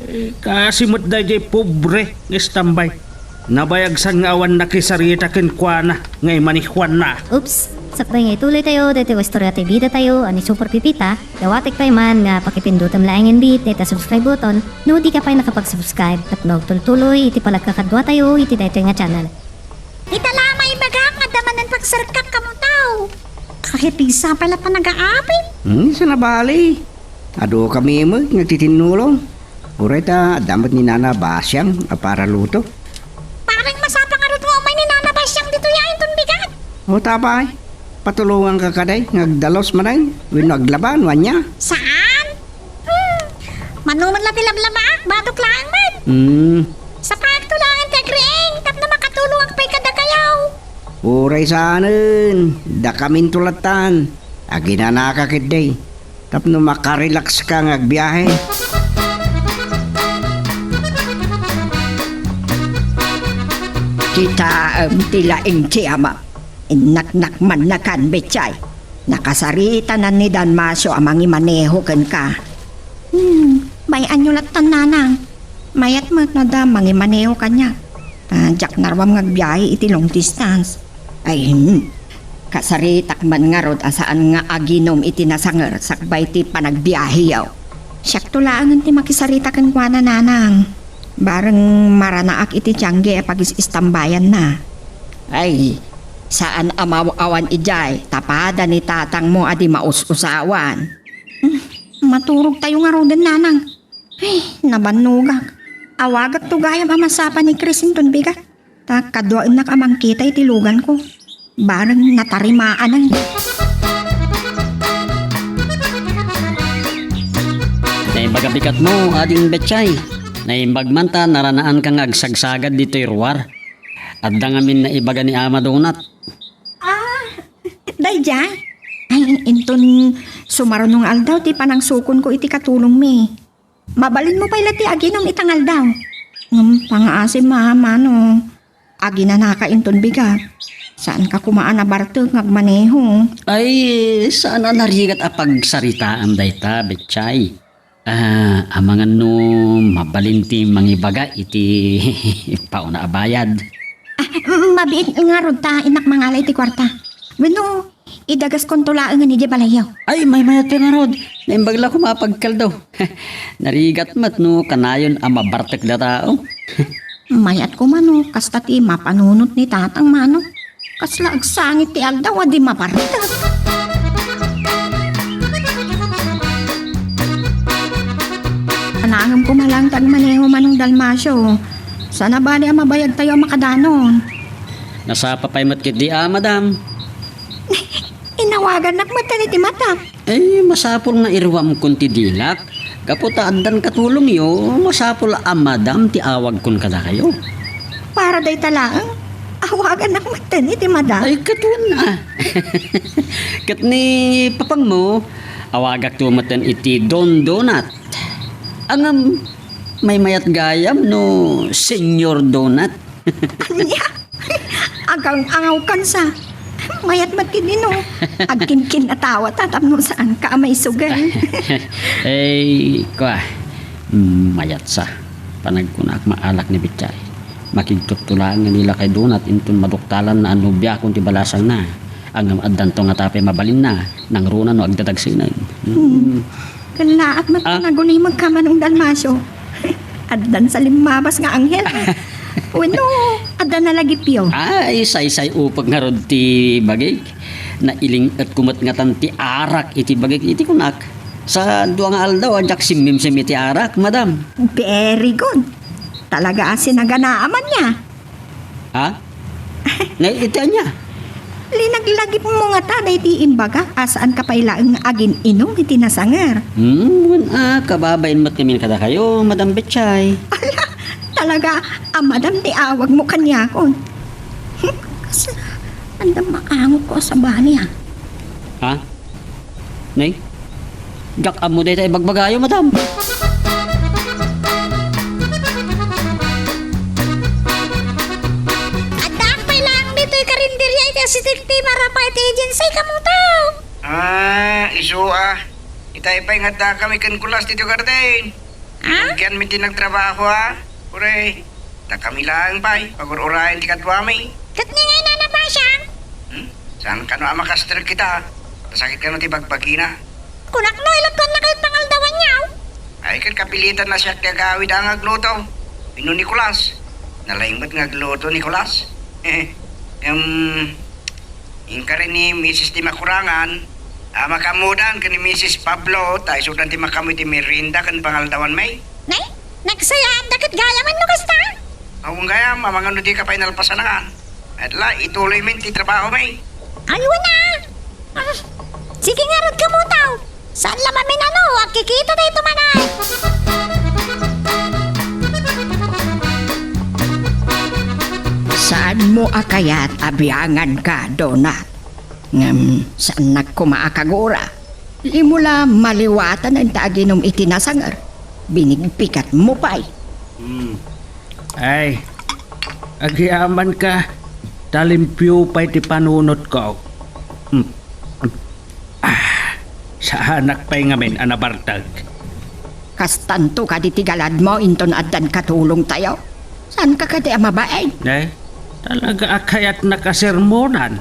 Eh, kaasi met daydiay pobre nga istambay. Nabayagsan nga awan nakisarita kenkuana nga imanihuanna. Oops! Sakbay nga ituloytayo daytoy a istorya ti bidatayo a ni Super Pipita, dawatek pay man nga pakipindutem laengen bit dayta subscribe button no dika pay nakapag-subscribe ket maagtultuloy iti panagkakaduatayo iti daytoy nga channel. Ita la maibagak nga adda manen pagserkak kamo tao. Kahit isa pala panagaapin. Hmm, saan a bali? Adu kami met nga agtitinnulong. Uray ta adda met ni Nana Basyang a para luto. Parang masapa ngarud nga umay ni Nana Basyang ditoy a inton bigat. O, ta pay, patulonganka kadi nga agdalus manen wenno aglaba no ania? Saan? Hmm. Mano met la ti lablamaak, batok laeng met. Hmm. Sapayakto laeng ti agriing tapno makatulongak pay kadakayo. Uray saanen, dakaminto lattan. Aginanaka ketdi tapno makarelakska nga agbiahe. Kitaem ti laing ti ama. Innaknakmannakan, Betchay. Nakasaritanan ni Dalmacio a mangimaneho kenka. Hmm, bay-anyo lattan, Nanang. Mayat met no adda mangimaneho kaniak. Ah, diak naruam nga agbiahe iti long distance. Ay, hmm. Kasaritak man ngarud a saan nga aginom iti nasanger sakbay ti panagbiaheyo. Siakto laengen ti makisarita kenkuana, Nanang. Bareng maranaak iti tiangge a pagis-istambayanna. Ay, saan a maaw-awan idiay, ta pada ni tatangmo a di maus-usawan. Hmm, maturogtayo ngaruden, Nanang. Ay, nabannogak. Awagakto gayam a masapa ni Chris inton bigat. Ta kaduaennak a mangkita iti luganko. Bareng natarimaanan. Naimbag a bikatmo, ading Betchay. Naimbag man ta naranaanka nga agsagsagad ditoy ruar. Adda ngamin naibaga ni Ama Donat. Ah, daydiay? Ay, inton sumaruno nga aldaw ti panangsukonko iti katulongmi. Mabalinmo pay la ti aginom ita nga aldaw. Ngem pangngaasim, Mama, no aginanaka inton bigat. Saanka koma a nabartek nga agmaneho. Ay, saan a narigat a pagsaritaam dayta, Betchay. Ah, amangan no mabalin ti mangibaga iti pauna a bayad. Ah, mm, mabiit ngarud ta innak mangala iti kuarta. Wenno, idagaskonto laengen idiay balayyo. Ay, maymayat pay ngarud. Naimbag la koma a pagkaldo. Narigat met no kanayon a mabartek dataem. Mayat koma no kasta ti mapanunot ni tatang, Manong. Kasla agsangit ti aldaw a di mabartek. Anangem koma laeng ti agmaneho, Manong Dalmacio. Saan a bali a mabayagtayo a makadanon. Nasapa pay met ketdi a, madam. Inawagannak met kadi ti matak. Ay, masapul nga iruamkon ti dilak. Gapu ta addan katulongyo, masapul a madam ti awagkon kadakayo. Para dayta laeng, awagannak metten iti madam. Ay, katuan a. Ket ni papangmo, awagakto metten iti Don Donat. Ngem, maymayat gayam no Senyor Donat. Ania? Agang-angawkan sa. Mayat met ketdi no agkinkin-atawa ta tapno saanka a maisugal. Ay, kua, mm, mayat sa. Panagkunak maalak ni Betchay. Makigtuttulaan nga ni lakay Donat inton maduktalan na a nobiakon ti balasangna. Ngem addanto ngata pay mabalinna, nangruna no agdadagsinen. Hmm. Kellaat met. Ah? Nagulimekka, Manong Dalmacio. Addan sa limmabas nga anghel. Wenno, adda nalagipyo. Ay, saysay-upek ngarud ti bagik. Nailing-etko met ngatan ti arak iti bagik iti kunak. Sa dua nga aldaw, a diak simmimsim iti arak, madam. Very good. Talaga a sinaganaam ania. Ha? Nay, iti ania? Linaglagipmo ngata daydi imbagak a saanka pay laeng nga agin-inum iti nasanger. Hmm, wen a, kababain met ngamin kadakayo, Madam Betchay. Ala, talaga a madam ti awagmo kaniakon. Kas-, anda maangotko a sabali, a. Ha? Nay, diak ammo dayta ibagbagayo, madam. Addaak pay laeng ditoy karinderya iti asitik ti marapa iti agency, kamuto. Ah, isu a. Itay pay nga addakami ken Kulas ditoy garden. Ah? Agyanmi ti nagtrabaho, a. Uray, dakami laeng pay, pagur-urayen ti kaduami. Ket ni ngay nana Basyang? Hmm? Saan kano a makastrek kita? Nasakit kano ti bagbagina? Kunak no, ilutuanna kayo pangaldawan niya, oh. Ay, ket kapilitan na siak ti agawid a nga agluto. Wenno ni Kulas. Nalaing met nga agluto ni Kulas. Em, Inkari ni Misis ti makurangan, a makaammodan ken ni Misis Pablo, ta isudan ti makaammo iti merienda ken pangaldawanmi. Nay, nagsayaat da ket gayam no kasta. Awan gayam, amangan no dika pay nalpasanangan. Adla, ituloymi ti trabahomi. Ay, wen a. Ah, sige ngarud, kamutaw. Saan la maminano, agkikita dayto manay. Saanmo a kayat a bianganka, Donat? Ngem saannak koma a kagura. Dimo la maliwatan ta aginum iti nasanger. Binigpikatmo pay. Hmm. Ay, agyamanka, ta limpio pay ti panunotko. Hmm. Ah, saanak pay ngamin a nabartek. Kastanto kadi ti galadmo inton addan katulongtayo? Saanka kadi a mabain? Eh, talaga a kayatnak a sermonan.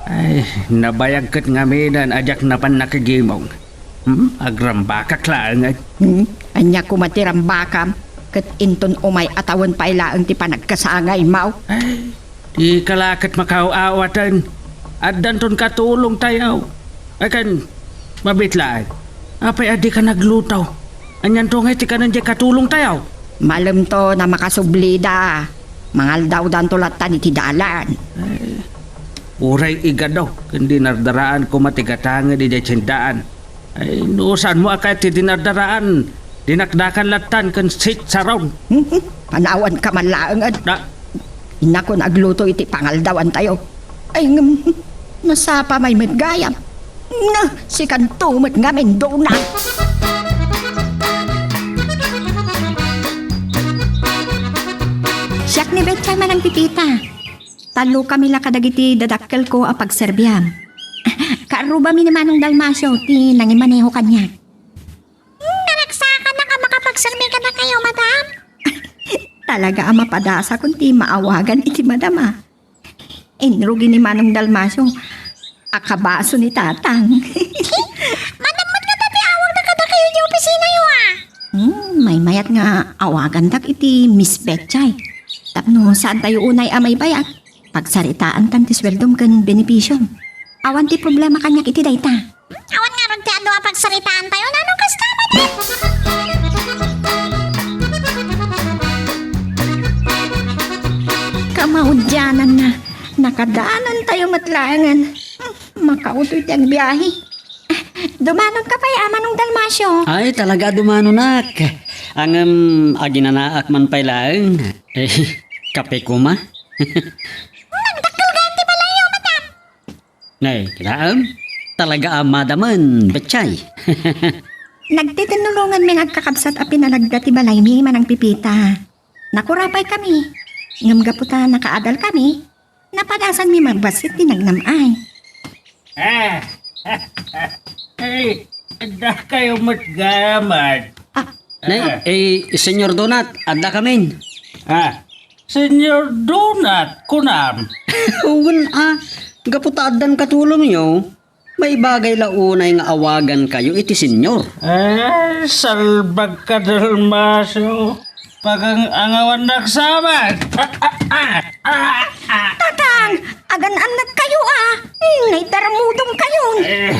Ay, nabayag ket ngaminen a diak napan nakigimong. Hmm? Agrambakak laengen. Hmm? Ania koma ti rambakam? Ket inton umay a tawen pay laeng ti panagkasangaymo. Ay, dika la ket makaaw-awaten. Addanton katulongtayo. Akan, mabit laeng. Apay a dika nagluto? Anianto ngay ti kanen diay katulongtayo? Malemto a makasublida. Mangaldawdanto lattan iti dalan. Ay, uray igado, ken dinardaraan koma ti gatangen idiay tiendaan. Ay, no saanmo a kayat ti dinardaraan, dinakdakan lattan ken sitsaron. Panawanka man laeng, ad. Da- Innakon agluto iti pangaldawantayo. Ay, ngem, nasapa may met gayam. Nga, sikanto met ngamin, Donat. Siak ni Betchay, Manang Pipita. Tallokami la kadagiti dadakkelko a pagserbiam. Kaarrubami ni Manong Dalmacio ti nangimaneho kaniak. Hmm, naragsakannak a makapagserbi kadakayo, madam. Talaga a mapadasakon ti maawagan iti madam, a. Inrugi ni Manong Dalmacio a kabaso ni Tatang. Madam met ngata ti awagda kadakayo iti opisinayo, a. Hmm, maymayat nga awagandak iti Miss Betchay. Tapno saantayo unay a maibayag. Pagsaritaankan ti sueldom ken benepisiom. Awan ti problema kaniak iti dayta. Awan ngarud ti adu a pagsaritaantayo, nano kasta, madam? Kamaudiananna, nakadanontayo met laengen. Makautoy ti agbiahe. Dumanonka pay, a, Manong Dalmacio. Ay, talaga dumanonak. Ngem, aginanaak man pay laeng. Eh, kape koma? Nagdakkel gayam ti balayyo, madam. Nay, kitaem? Talaga a madamen, Betchay. Nagtitinnulonganmi nga agkakabsat a pinalagda ti balaymi, Manang Pipita. Nakurapay kami. Ngem gapu ta nakaadal kami, napadasanmi mabassit ti nagnam-ay. Ah, ay, adda kayo met gayam, ad. Ah. Nay, eh, Senyor Donat, adda kamin. Ah, Senyor Donat, kunam? Wen, a, gapu ta addan katulongyo, maibagay la unay nga awagan kayo iti Senyor. Eh, salbag ka, Dalmacio. Pagang-angawan nagsabat. Tatang, agan-annad kayo, a. Naitarmudong kayo. Eh.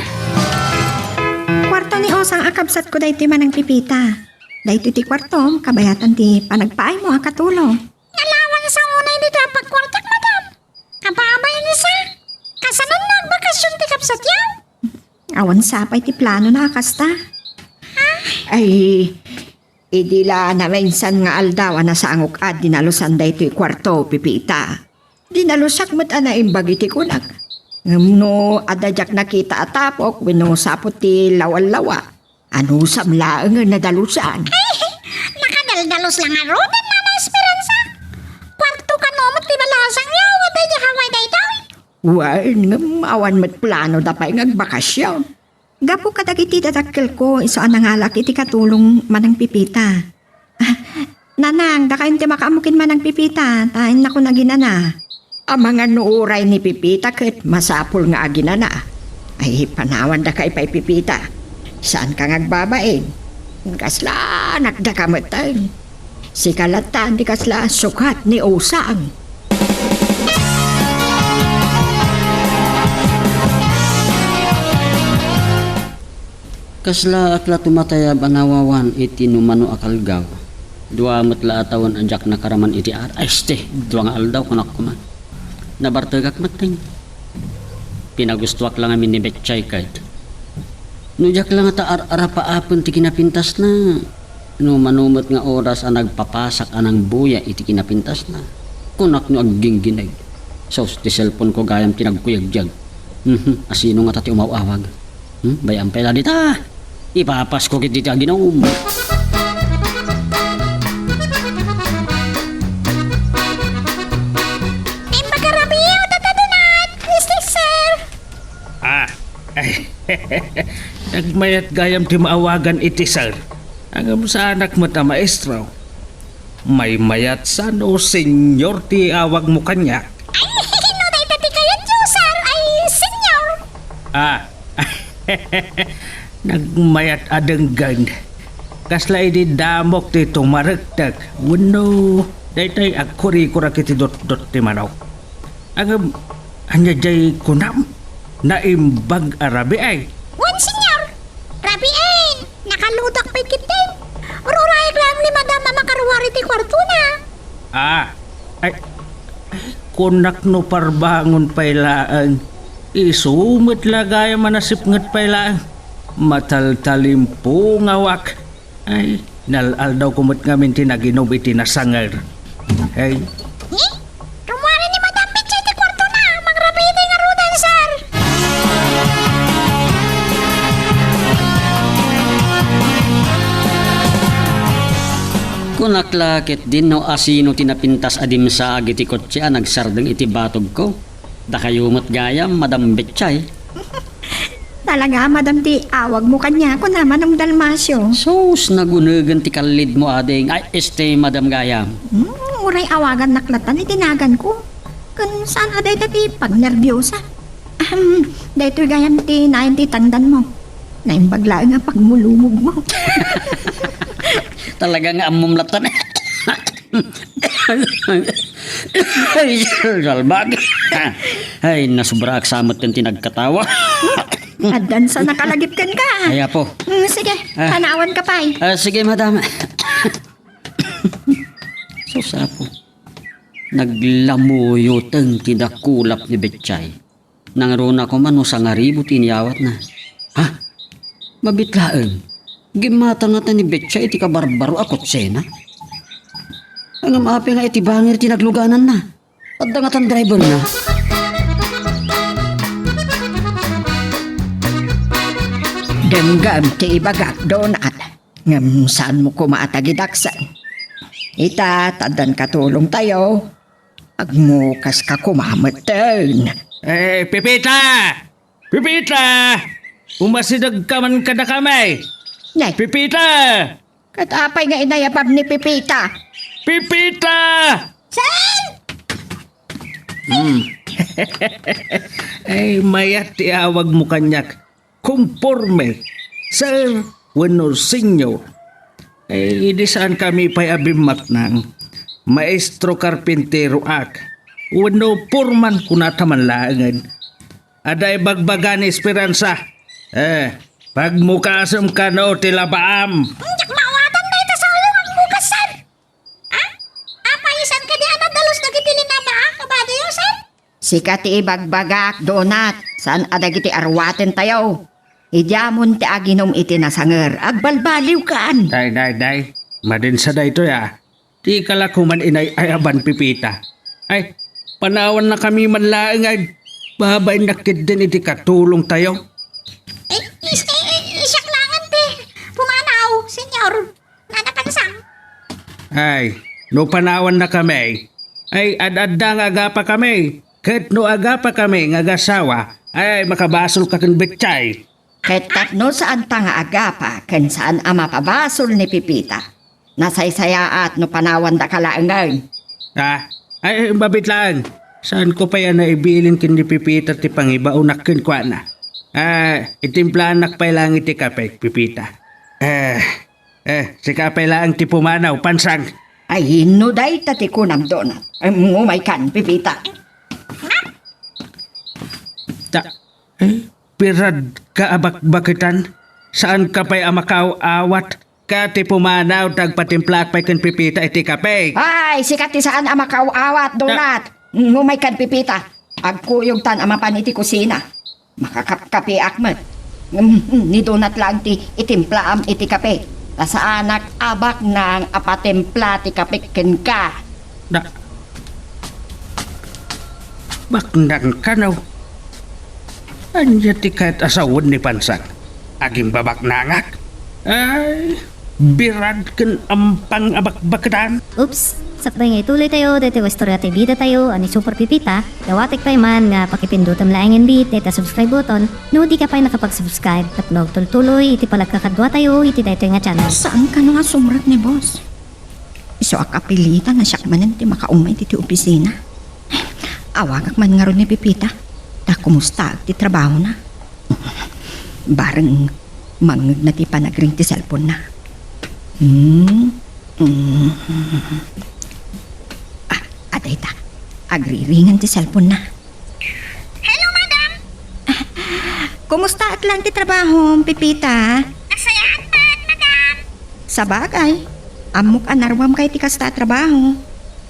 Kuarto ni Osang a kabsatko daytoy, Manang Pipita. Daytoy ti kuartom, kabayatan ti panagpaaymo a katulong. Alawan sa unay dita pagkuartak, madam. Ababay ni sa. Kasanon nga agbakasyon ti kabsatyo? Awan sapay ti planona a kasta. Ha? Ay, idi la naminsan nga aldaw a nasangok a dinalusan daytoy kuarto, Pipita. Dinalusak met a naimbag iti kunak. Ngem no adda diak nakita a tapok wenno sapot ti lawallawa, anusam laengen a dalusan. Ay, nakadaldalus la ngaruden, Nana Esperanza. Kuarto kano met ti balasangyo, wen daydi Hawaii daytoy? Wen, ngem awan met plano da pay nga agbakasyon. Gapu kadagiti dadakkelko, isu a nangalak iti katulong, Manang Pipita. Ah, Nanang, dakayon ti makaammo ken Manang Pipita, ta innakon aginana. Amangan no uray ni Pipita ket masapul nga aginana. Ay, panawan dakayo pay, Pipita. Saanka nga agbabain. Kasla anak daka metten. Sika lattan ti kasla sukat ni Osang. Kaslaak la tumatayab a nawawan iti numano a kalgaw. Dua met la a tawen a diak nakaraman iti ar-, ay, este, dua nga aldaw, kunak koma. Nabartegak met, ting. Pinagustoak la ngamin ni Betchay ket no diak la ngata ar-arapaapen ti kinapintasna, no mano met nga oras a nagpapasak a nangbuya iti kinapintasna, kunak no agginggineg. Sus, ti cellphone ko gayam ti nagkuyagyag. Mhm, asino ngata ti umaw-awag? Hmm, bay-am pay la dita. Ipapasko ketdi ti aginum. Imbag a rabii, Tata Donat. Mister Sir. Ah, ay, nagmayat gayam ti maawagan iti sir. Ngem saanak met a maestro. Maymayat sa no senyor ti awagmo kaniak. Ay, no dayta ti kayatyo, sir, ay senyor. Ah, nagmayat a denggen. Kasla idi damok ti tumarektek wenno daytoy agkurikurak iti dotdot ti manok. Ngem, ania jay kunam? Naimbag a rabii? Wen, senyor. Rabii, nakaludak pay ketdin. Ururayak laeng ni madam a makaruar iti kuartona. Ah, ay, ay, kunak no parbangon pay laeng. Isu met la gayam a nasipnget pay laeng. Mataltalimpungawak. Ay, nal-aldawko met ngamin ti naginum iti nasanger. Ay. Eh? Rummuar ni Madam Betchay ti kuartona, mangrabii ti ngaruden, sir. Kunak la ketdin no asino ti napintas a dimsaag iti kotse a nagsardeng iti batogko. Dakayo met gayam, Madam Betchay. Talaga, madam, ti awagmo kaniak, kuna Manong Dalmacio. Sus, nagunegen ti kallidmo, ading. Ay, este, madam gayam. Hmm, uray awagannak latta iti naganko. Ken saan a dayta ti pagnerbiosam. Ahem, daytoy gayam ti nayan ti tangdanmo. Naimbag laeng a pagmulumogmo. Talaga nga ammom latta. Ay, salbag. Ay, nasobraak sa met ti nagkatawa. Addan sa nakalagip kenka. Ay, apo. Mm, sige, Ah. panawanka pay. Ah, sige, madam. Sus, apo. Naglamuyoteng ti dakulap ni Betchay. Nangruna koma no sangaribu ti inyawatna. Ha? Mabit laeng. Gimmata ngata ni Betchay iti kabarbaro a kotsena. Ngem apay nga iti bangir ti naglugananna? Adda ngatan driverna? Denggem ti ibagak, Donat. Ngem saanmo koma a tagidaksen. Ita, ta addan katulongtayo. Agmukaska koma metten. Eh, Pepita! Pepita! Umasidegka man kadakami! Nay. Pepita! Ket apay nga inayabam ni Pepita? Pepita! Saan? Hmm. Ay, mayat ti awagmo kaniak. Komporme, sir wenno senyor. Eh, idi saankami pay a bimmaknang, maestro karpinteroak, wenno porman kunata man laengen. Adda ibagbaga ni Esperanza. Eh, pagmukasem kano ti labaam. Diak maawatan dayta sayo nga agmukas, sir. Ah? Apay, saan kadi a nadalus dagiti linaba a kabadiyo, sir? Sika ti ibagbagak, Donat, saan a dagiti aruaten tayo. Idiamon ti aginum iti nasanger, agbalbaliwkan. Day, day, day. Madin sa daytoy, ah. Di ka la koman inay-ayaban, Pipita. Ay, panawannakami man laeng, ay. Babainnak ketdin iti katulong tayo. Eh, is-, eh, eh, siak laengen ti pumanaw, senyor. Nanapansang. Ay, no panawannakami, ay ad-adda nga agapakami. Ket no agapakami nga agasawa, ay makabasolka ken Betchay. Ket tapno saanta nga agapa ken saan a mapabasol ni Pipita, nasaysayaat no panawandaka laengen. Ah, ay, mabit laeng. Saanko pay a naibilin ken ni Pipita ti pangibaonak kenkuana. Ah, itimplaannak pay laeng iti kape, Pipita. Eh, Eh, sika pay laeng ti pumanaw, pansang. Ay, no dayta ti kunam, Donat. Em, umaykan, Pipita. Ta, eh, piradka a bakbaketan? Saanka pay a makaaw-awat. Ket ti pumanaw ta agpatimplaak pay ken Pepita iti kape. Ay, sika ti saan a makaaw-awat, Donat. Ngumay ken Pepita. Agkuyogtan a mapan iti kusina. Makakapkapeak met. Ngem, ni Donat laeng ti itimplaam iti kape. Ta saanak a baknang a patimpla ti kape kenka. Da, baknang kano? Ania ti kayat a sawen ni Pansang? Agimbabaknangak? Ay, birad ken ampang a bakbaketan. Oops! Sakbay nga ituloy tayo, daytoy nga istorya ti bida tayo, a ni Super Pipita, dawatek pay man nga pakipindutem laengen bit dayta subscribe button, no di ka pay nakapag-subscribe, tapno agtultuloy iti panagkakadua tayo iti daytoy nga channel. Saan kano nga sumrek ni boss? Isu a kapilitan a siak manen ti makaumay ditoy opisina. Awagak man ngarud ni Pipita, ta kumusta ti trabahona? Bareng mangngegna ti panagring ti cellphone-na. Hmm? Hmm. Ah, adayta. Agriringan ti cellphone-na. Hello, madam! Kumusta at lang ti trabaho, Pipita? Nasayaat man, madam! Sabagay, ammok a naruamka iti kasta a trabaho.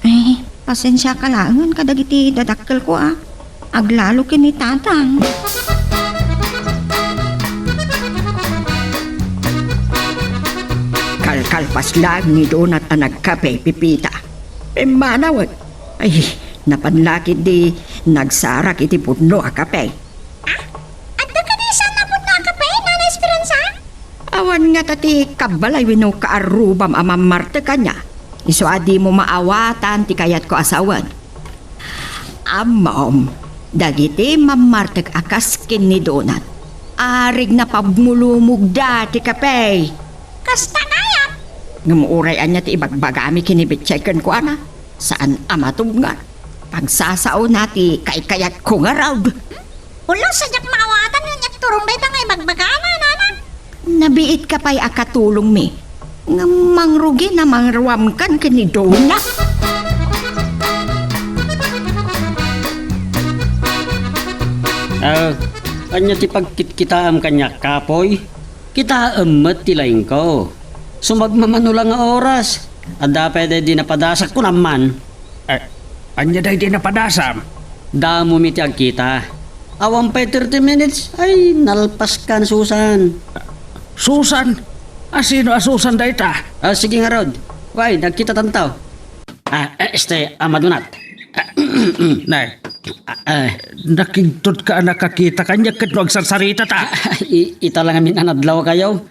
Ay, pasensiaka laengen kadagiti dadakkelko a aglalo ken ni Tatang. Kalkalpas laeng ni Donat a nagkape, Pipita. Pimmanawen. Ay, napan la ketdi nagsarak iti pudno a kape. Ah? Adda kadi saan a pudno a kape, Nana Esperanza? Awan ngata ti kabbalay wenno kaarrubam a mammartek ania. Isu a dimo maawatan ti kayatko a sawen. Ammom, dagiti mammartek a kas ken ni Donat, arigna pabmulumogda ti kape. Kasta gayam. Ngem uray ania ti ibagbagami ken ni Betchay kenkuana, saan a matubngan. Pagsasaona ti kaykayatko ngarud. Ulo, sadiak maawatan nga agturong dayta nga ibagbagana, nanang. Nabiitka pay a katulongmi. Ngem mangrugi na mangruamkan ken ni Dona. Ah, ania ti pagkitkitaam kaniak, kapoy? Kitaem met ti laingko. Sumagmamano la nga oras. Adda pay daydi napadasak, kunam man. Eh, ania daydi napadasam? Damomi ti agkita. Awan pay thirty minutes, ay, nalpaskan, Susan. Susan? Asino a Susan dayta? Ah, sige ngarud. Way, nagkitatanto. Ah, eh, este, ah, madunat. Ah, Nay, ah, eh. Nakigtotka a nakakita kaniak ket no agsarsarita ta. Ah, i-, ita la ngamin a nadlaw kayo.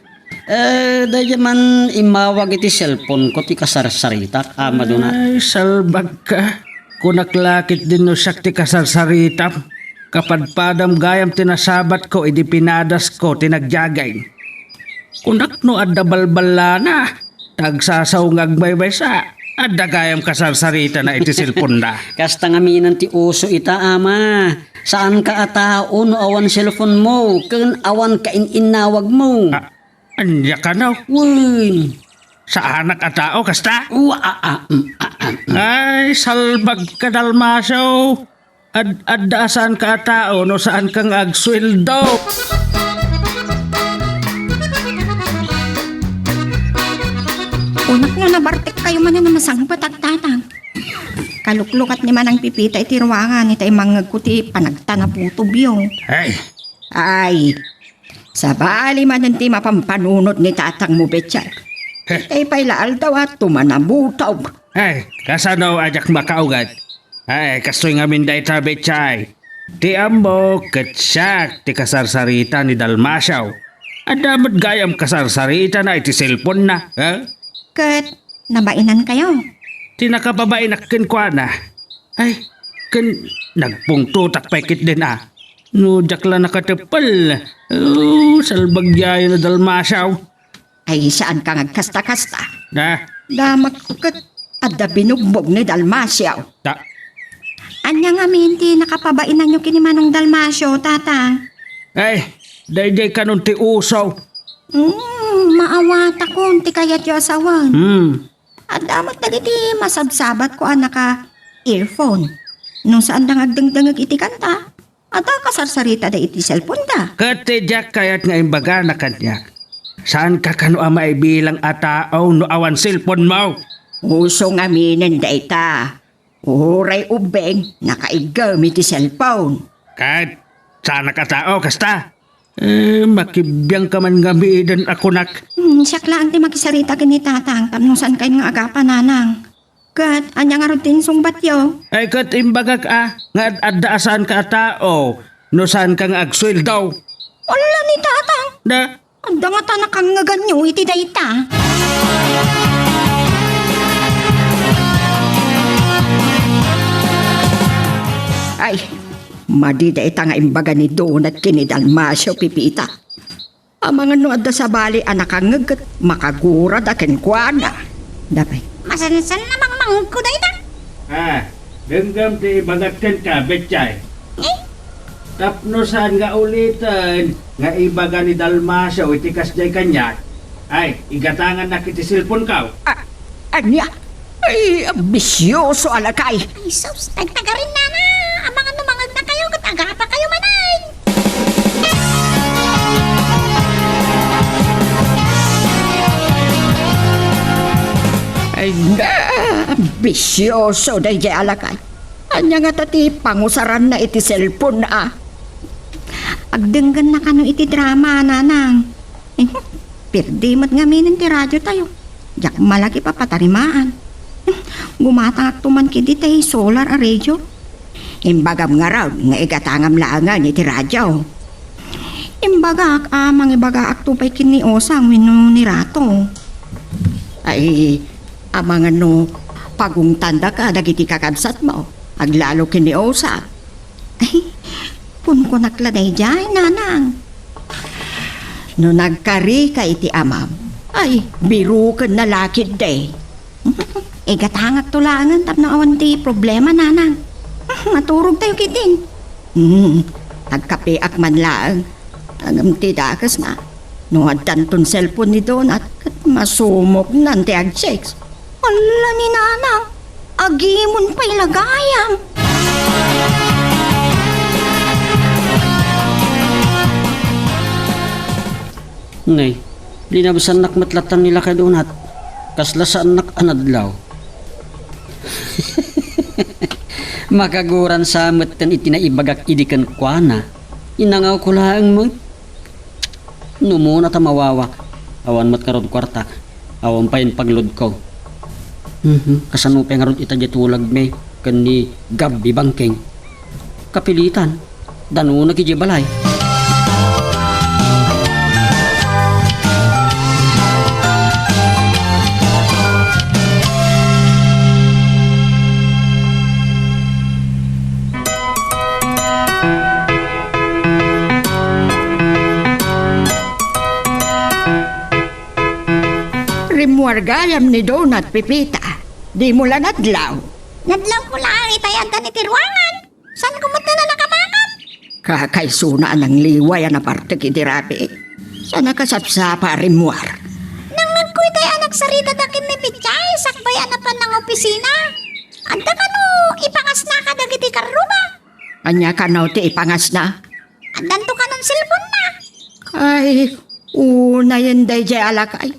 Eh, daydi man immawag iti cellphone ko ti kasarsaritak, a madunat. Ay, salbagka. Kunak la ketdin no siak ti kasarsaritam. Kapadpadam gayam ti nasabatko idi pinadasko ti nagyaging. Kunak no adda balballana, ta agsasaw nga agmaymaysa, adda gayam kasarsaritana iti cellphone-na. Kasta ngamin ti uso ita, ama. Saanka a tao no awan cellphone mo, ken awan kain-innawagmo. Ah, ania kano? Wen. Saanak a tao, kasta? Wa, a, a, mm, a, a, mm. Ay, salbagka, Dalmacio. Ad-, adda a saanka a tao no saanka nga agsueldo. Kunak nga nabartek kayo manen a masangpet, agtatang. Kaluklukat ni Manang Pipita iti ruangan, ita imangngegko ti panagtanaputobyo. Ay. Ay. Sabali manen ti mapampanunot ni tatangmo, Betchay. Heh. Tay pay la aldaw a tumanabutob. Ay, kasano a diak makaugat? Ay, kastoy ngamin dayta, Betchay. Ti ammok ket siak ti kasarsarita ni Dalmacio. Adda met gayam kasarsaritana iti cellphone-na, ha? Ket nabainankayo? Ti nakababainak kenkuana. Ay, ken nagpungtotak pay ketdin a. No diak la nakateppel, oh, salbagyayo ni Dalmacio. Ay, saanka nga agkasta-kasta? Na? Damak ket adda binugbog ni Dalmacio. Ta- Ania ngamin ti nakapabainanyo ken ni Manong Dalmacio, Tatang? Ay, daydiay kanon ti uso. Hmm, maawatakon ti kayatyo a sawen. Hmm. Adda met dagiti masabsabatko a naka-earphone. No saanda nga agdengdengngeg iti kanta, adda kasarsaritada iti cellphone-da. Ket ti diak kayat nga imbagana kaniak, Saanka kano a maibilang a tao no awan cellphone-mo? Uso ngaminen dayta. Uray ubbing, nakaiggem iti cellphone. Ket saanak a tao kasta? Eh, makibiangka man ngaminen a kunak. Hmm, siak laeng ti makisarita ken ni Tatang tapno saankayon nga agapa, Nanang. Ket ania ngarud ti insungbatyo? Ay, ket imbagak a, nga ad-adda a saanka a tao, no saanka nga agsueldo. Ala ni Tatang! Da? Adda ngata nakangngeganyo iti dayta? Ay, madi dayta nga imbaga ni Donat ken ni Dalmacio, Pipita. Amangan no adda sabali a nakangngeg ket makagurada kenkuana. Dapay. Masansan a mangmangko dayta. Ah, denggem ti ibagak kenka, Betchay. Eh? Tapno saan nga uliten nga ibaga ni Dalmacio iti kasdiay kaniak, ay, igatangannak iti cellphone-ko. Ah, ania? Ay, bisioso a lakay. Ay, sus, tagtagarin, nana. Amangan no mangngegna kayo, ket agapa kayo manen. Ay, na, bisioso daydiay a lakay. Ania ngata ti pangusaranna iti cellphone-na? Agdenggenna kano iti drama, Nanang. Eh, pirdi met ngamin ti radiotayo. Diak malagip a patarimaan. Gumatangakto man ketdi ti solar a radio. Imbagam ngarud nga igatangam laengen iti radio. Imbagak a mangibagaakto pay ken ni Osang wenno ni Rato. Ay, amangan no pagungtandaka dagiti kakabsatmo, aglalo ken ni Osang. Ay, kunkunak la daydiay, Nanang. No nagkarika iti amam, ay, birukenna la ketdi. Igatangakto laengen tapno awan ti problema, Nanang. Maturogtayo ketdin. Hmm, agkapeak man laeng. Ngem ti dakesna, no addanton cellphone ni Donat, ket masumoknan ti agchicks. Ala ni Nanang, agimon pay la gayam. Nay, linabsannak met latta ni Lakay Donat. Kasla saannak a nadlaw. Makaguran sa metten iti naibagak idi kenkuana. Inangawko laeng met. No umuna ta mawawak, awan met ngarud kuartak, awan pay pagludko. Mhm, kasano pay ngarud ita diay tulagmi ken ni Gabby Bangking? Kapilitan, danona idiay balay. Rimmuar gayam ni Donat, Pipita. Dimo la nadlaw. Nadlawko laeng itay addan iti ruangan. Saanko met a nakamakam? Kakaisuna a nangliway a napartek iti rabii. Saan a kasapsapa a rimmuar. Nangngegko itay a nagsaritata ken ni Pechay sakbay a napan nangopisina. Adda kano ipangasna kadagiti karruma? Ania kano ti ipangasna? Addanto kanon cellphone-na. Ay, unayen daydiay a lakay.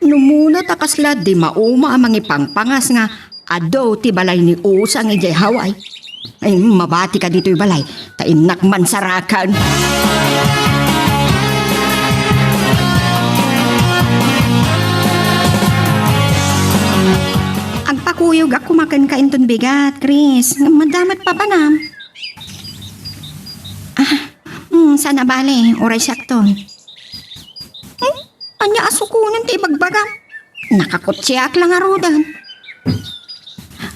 No umuna ta kasla di mauma a mangipangpangas nga adu ti balay ni Osang idiay Hawaii. Ay, mabatika ditoy balay, ta innak mansarakan. Agpakuyogak koma kenka inton bigat, Chris. Ngem madamot papanam. Ah, mm, saan a bale, uray siakton. Hmm? Ania a sukonen ti ibagbagam? Nakakutsiak la ngaruden.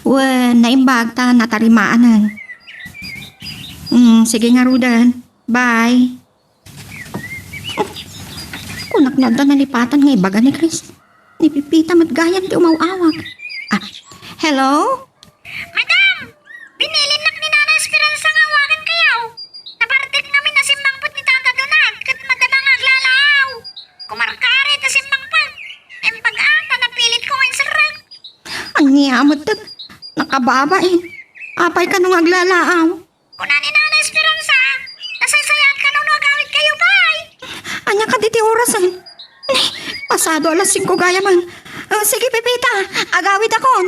Wen, naimbag ta natarimaanen. Hmm, sige ngaruden. Bye. Kunak la adda nalipatan nga ibaga ni Chris. Ni Pipita met gayam ti umaw-awag. Ah, hello? Madam! Binilinnak ni Nana Esperanza nga awagan kayo. Napartek ngamin a simmangpet ni Tata Donat ket madama nga aglalaaw. Kumarkari ta simmangpet. Imbag a ta napilitko nga inserrek. Ania met, nakababain. Apay kano nga aglalaaw? Kuna ni Nana Esperanza, nasaysayaat kano no agawid kayo pay. Ania kadi ti orasen? Ni, Pasado alas singko gayam. Ah, sige, Pepita, agawidakon.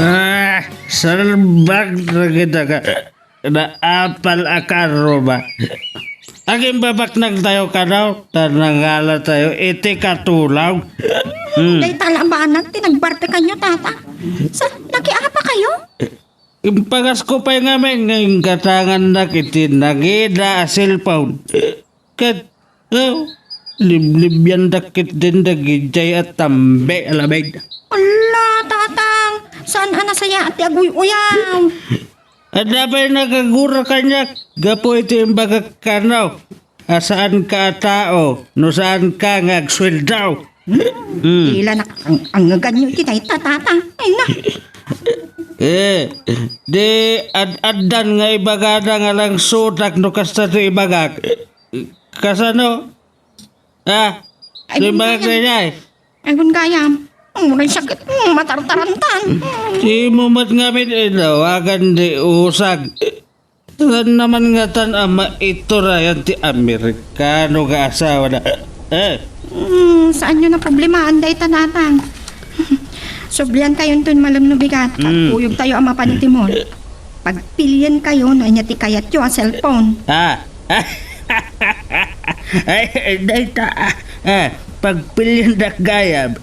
Ah, salbag na kita ka. Naapal a karro ba? Agimbabaknangtayo kano, ta nangalatayo iti katulaw. Hmm. Dayta la banag ti nagbartekanyo, Tata. Sa, nakiapakayo? Impagas ko pay ngamin nga inggatangannak iti nangina a cellphone. Ket, oh, liblibiandak ketdin dagidiay a tambe a labid. Ala, Tatang, saan a nasayaat ti aguy-uyaw? Adda pay nagagura kaniak gapu iti imbagak kano a saanka a tao no saanka nga agsueldo. Hmm. Dila nak-, ang-, angeganyo iti dayta, Tatang. Ay, na. Eh, di ad-addan nga ibagada nga langsutak no kasta ti ibagak. Kasano? Ah, ay, di ba gayam, kaya, eh? Ay, kun gayam. Ang mura'y sakit, mm, matartarantan. Di mo met ngamin inawagan di usag. Saan naman ngatan a maiturayan ti Amerikano nga asawa na? Eh? Hmm, saanyo na problemaan dayta, Tatang. Sublian tayo ton malem no bigat. Mm. Pagkuyog tayo a mapan iti mall. Pagpilian kayo no ania ti kayatyo a cellphone. Ah. Ay, dayta, ah, ah, pagpiliandak gayam.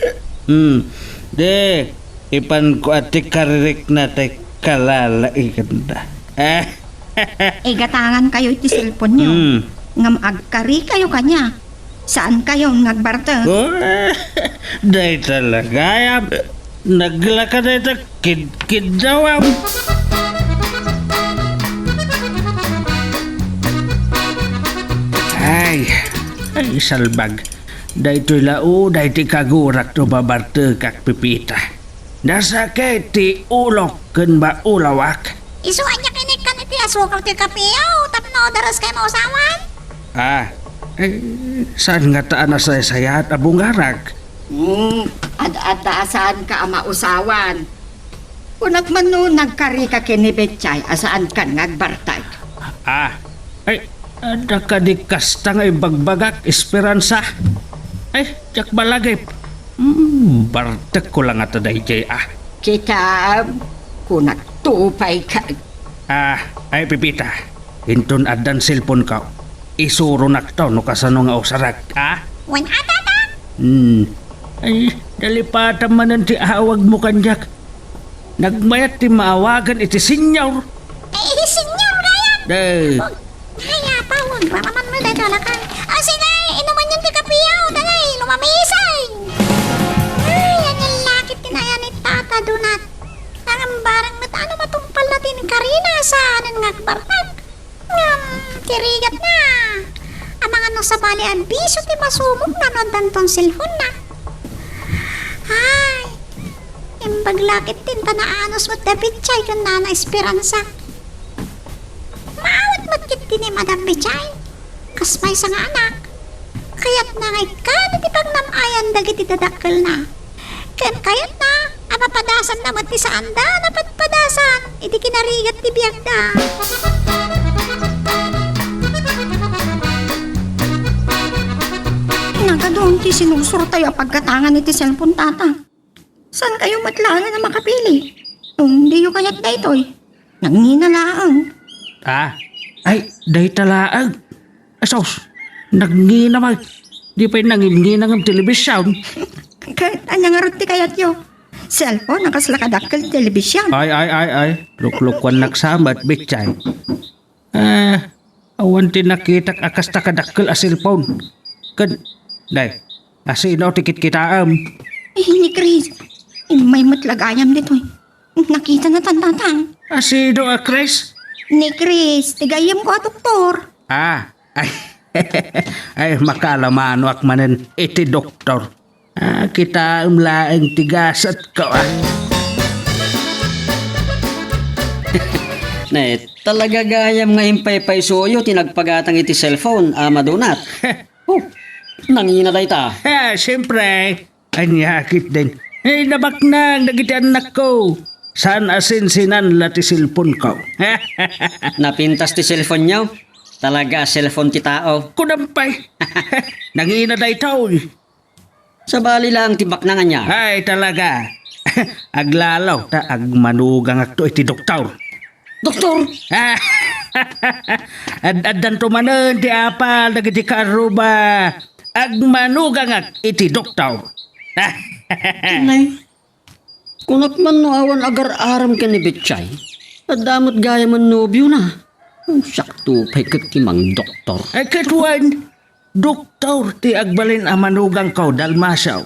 Hmm. Di, ipan ko a ti karirikna ti kalalaiganda. Ah. Igatangan kayo iti cellphone nyo. Hmm. Ngam agkari kayo kanya. Saan kayo nga agbartek? Oh, dayta la gayam. Naglaka dayta kidkiddawam. Ay, ay, salbag. Daytoy la o, daytoy kagurak no babartekak, Pepita. Nasakit ti ulok ken maulawak. Isu ania kinikkan iti asukar ti kapiyo tapno daras kay mausawan? Ah, eh, saan ngata a nasaysayaat a bungarak? Hmm, ad-adda a saanka a mausawan. Kunak man no nagkarika ken ni Betchay a saankan nga agbartek. Ah, ay, adda kadi kasta nga ibagbagak, Esperanza? Ay, diak malagip. Hmm, bartekko la ngata daydiay, ah. Kitam, kunak tupay ka. Ah, ay, Pepita. Inton addan cellphone ka, isuronakto no kasano nga usarak, ah? Wen a, Tatang? Hmm. Ay, nalipatam manen ti awagmo kaniak. Nagmayat ti maawagan iti senyor. Ay, senyor gayam? Eh. Ay, apaw, agraman mo dayta lakan. Ah, sige, inuman yan ti kapiyo, dagay, lumamisay. Ay, yan yung lakit tinayan ni Tata Donat. Nangambarang met ano matungpal na tin karina sa anen nga agbartak. Ngem, ti rigatna, amangan no sabali a bisio ti masumogna no addanton cellphone-na. Ay, imbag la ketdin ta naanus met da Betchay ken Nana Esperanza. Maawat met ketdi ni Madam Betchay, kas maysa nga anak. Kayatna nga ikkana ti pangnam-ayan dagiti dadakkelna. Ken kayatna a mapadasanna met ti saanda a napadpadasan iti kinarigat ti biagda. Nagadun ti sinursurtayo a paggatangan iti cellphone, Tata. Saan kayo met laengen a makapili? Diyo kayat daytoy. Nangina laeng. Ah? Ay, dayta laeng. Asos, nangina met. Di pay nangingina ngem telebision. Ket ania ngarud ti kayatyo? Cellphone a kasla kadakkel telebision. Ay, ay, ay, ay. Luklukuannak sa met, Betchay. Ah, awan ti nakitak a kasta kadakkel a cellphone. Ken, day, asino ti kitkitaem? Eh, ni Chris. Immay met la gayam ditoy. Nakitana tan, Tatang. Asino a Chris? Ni Chris, ti gayyemko a doktor. Ah, ay, ay, makaalamanoak manen iti doktor. Ah, kitaem laeng ti gasatko, ah. Ne, talaga gayam nga impaypaysoyo ti nagpagatang iti cellphone, Ama Donat. Oh, nangina dayta. Ah, siyempre. Ania ketdin? Eh, nabaknang dagiti annakko. Saan a sinsinan la ti cellphone ko. Napintas ti cellphone-yo? Talaga a cellphone ti tao. Kunam pay. Nangina daytoy. Sabali lang ti baknang ania. Ay, talaga. Aglalaw ta agmanugangakto iti doktor. Doktor? Ad-addanto manen ti apal dagiti kaarruba. Agmanugangak iti doktor. Nay, kunak man no awan agar-arem ken ni Betchay. Adda met gayam a nobiona. Siakto pay ket ti mangdoktor. Ay, ket wen, doktor ti agbalin a manugangko, Dalmacio.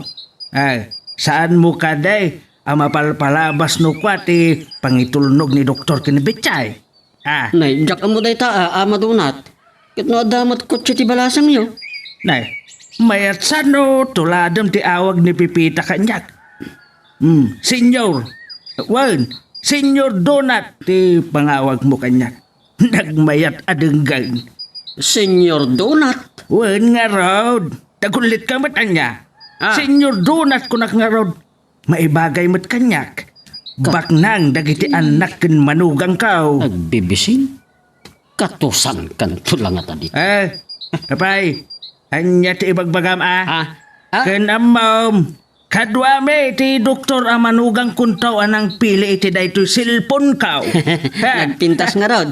Ay, saanmo kadi a mapalpalabas no kua ti pangitulnog ni doktor ken ni Betchay? Ah. Nay, diak ammo dayta, a, Ama Donat. Ket no adda met kotse ti balasangyo? Nay, mayat sano tuladem ti awag ni Pepita kaniak. Hmm, Senyor. Wen, Senyor Donat ti pangawagmo kaniak. Nagmayat a denggen. Senyor Donat? Wen ngarud. Tagullitka met ania. Ah. Senyor Donat kunak ngarud. Maibagay met kaniak. Ka- Baknang dagiti annak ken manugangko. Agbibisin? Katusankanto la ngata dita. Eh, apay, ania ti ibagbagam a? Ah? Ah? Ken ammom, kaduami ti doktor a manugangkonto a nangpili iti daytoy cellphone-ko. Ha? Nagpintas ngarud.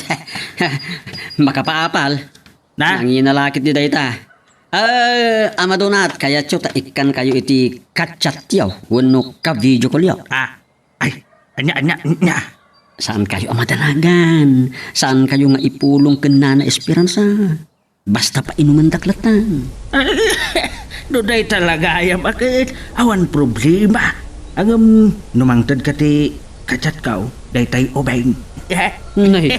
Makapaapal. Na? Nangina la ketdi dayta. Ah, Ama Donat, kayatyo ta ikkankayo iti ka-chat-yo wenno ka-video call-yo. Ah, ay, ania, ania, ania? Saankayo a madanagan. Saankayo nga ipulong ken Nana Esperanza. Basta painumendak latta. No dayta la gayam a ket, awan problema. Ngem, no mangtedka ti ka-chat-ko, daytay ubing. Nay,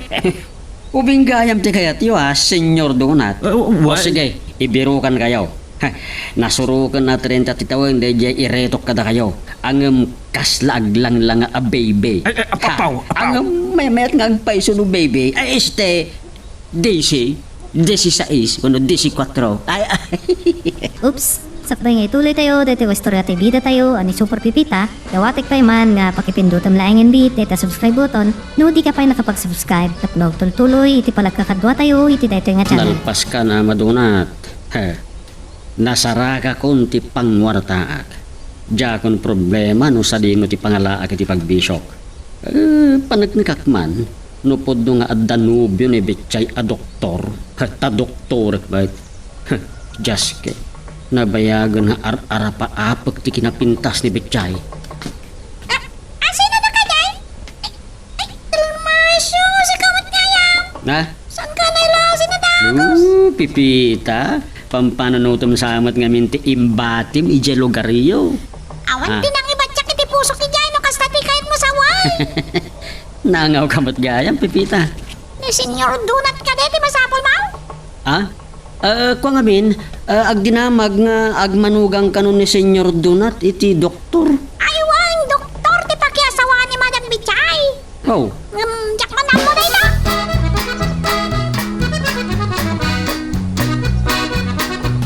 ubing gayam ti kayatyo, a, Senyor Donat. Uh, O, what? Sige, ibirukankayo. Ha, nasuroken a trenta ti tawen daydiay iretok kadakayo. Ngem kasla aglanglanga a baby. Ay, ay, apapaw, Ha, apaw. Ngem maymayat nga agpayso no baby. Ay, este, disi, disisais, wenno disikuatro. Ay, ay. Oops! Sakbay nga ituloy tayo, daytoy nga istorya ti bida tayo, a ni Super Pipita, dawatek pay man nga pakipindutem laengen bit dayta subscribe button, no di ka pay nakapag-subscribe, tapno agtultuloy iti panagkakadua tayo iti daytoy nga channel. Nalpaskan a madunat. He. Nasarakakon ti panguartaak. Diakon problema no sadino ti pangalaak iti pagbisok. Eh, paneknekak man no pudno nga adda nobio ni Betchay a doktor. Ta doktorek met. Diaske, nabayagen nga ar-arapaapek ti kinapintas ni Betchay. Ah, asino da kadi? Ay, ay, Dalmacio, sika met gayam. Ha? Saan ka na ila sinadakos? Oh, Pipita, pampanunutom sa met ngamin ti imbatim idiay lugaryo. Awan Ah. ti nangibatyak iti pusok idiay no kasta ti kayatmo sawen. Nangaw ka met gayam, Pipita. Ni Senyor Donat kadi ti masapulmo? Ah? Ah, kua ngamin, ah, agdinamag nga agmanugang kano ni Senyor Donat iti doktor. Ay, wen, doktor ti pakiasawaan ni Madam Bichay. Oh. Ngem, diak man ammo dayta.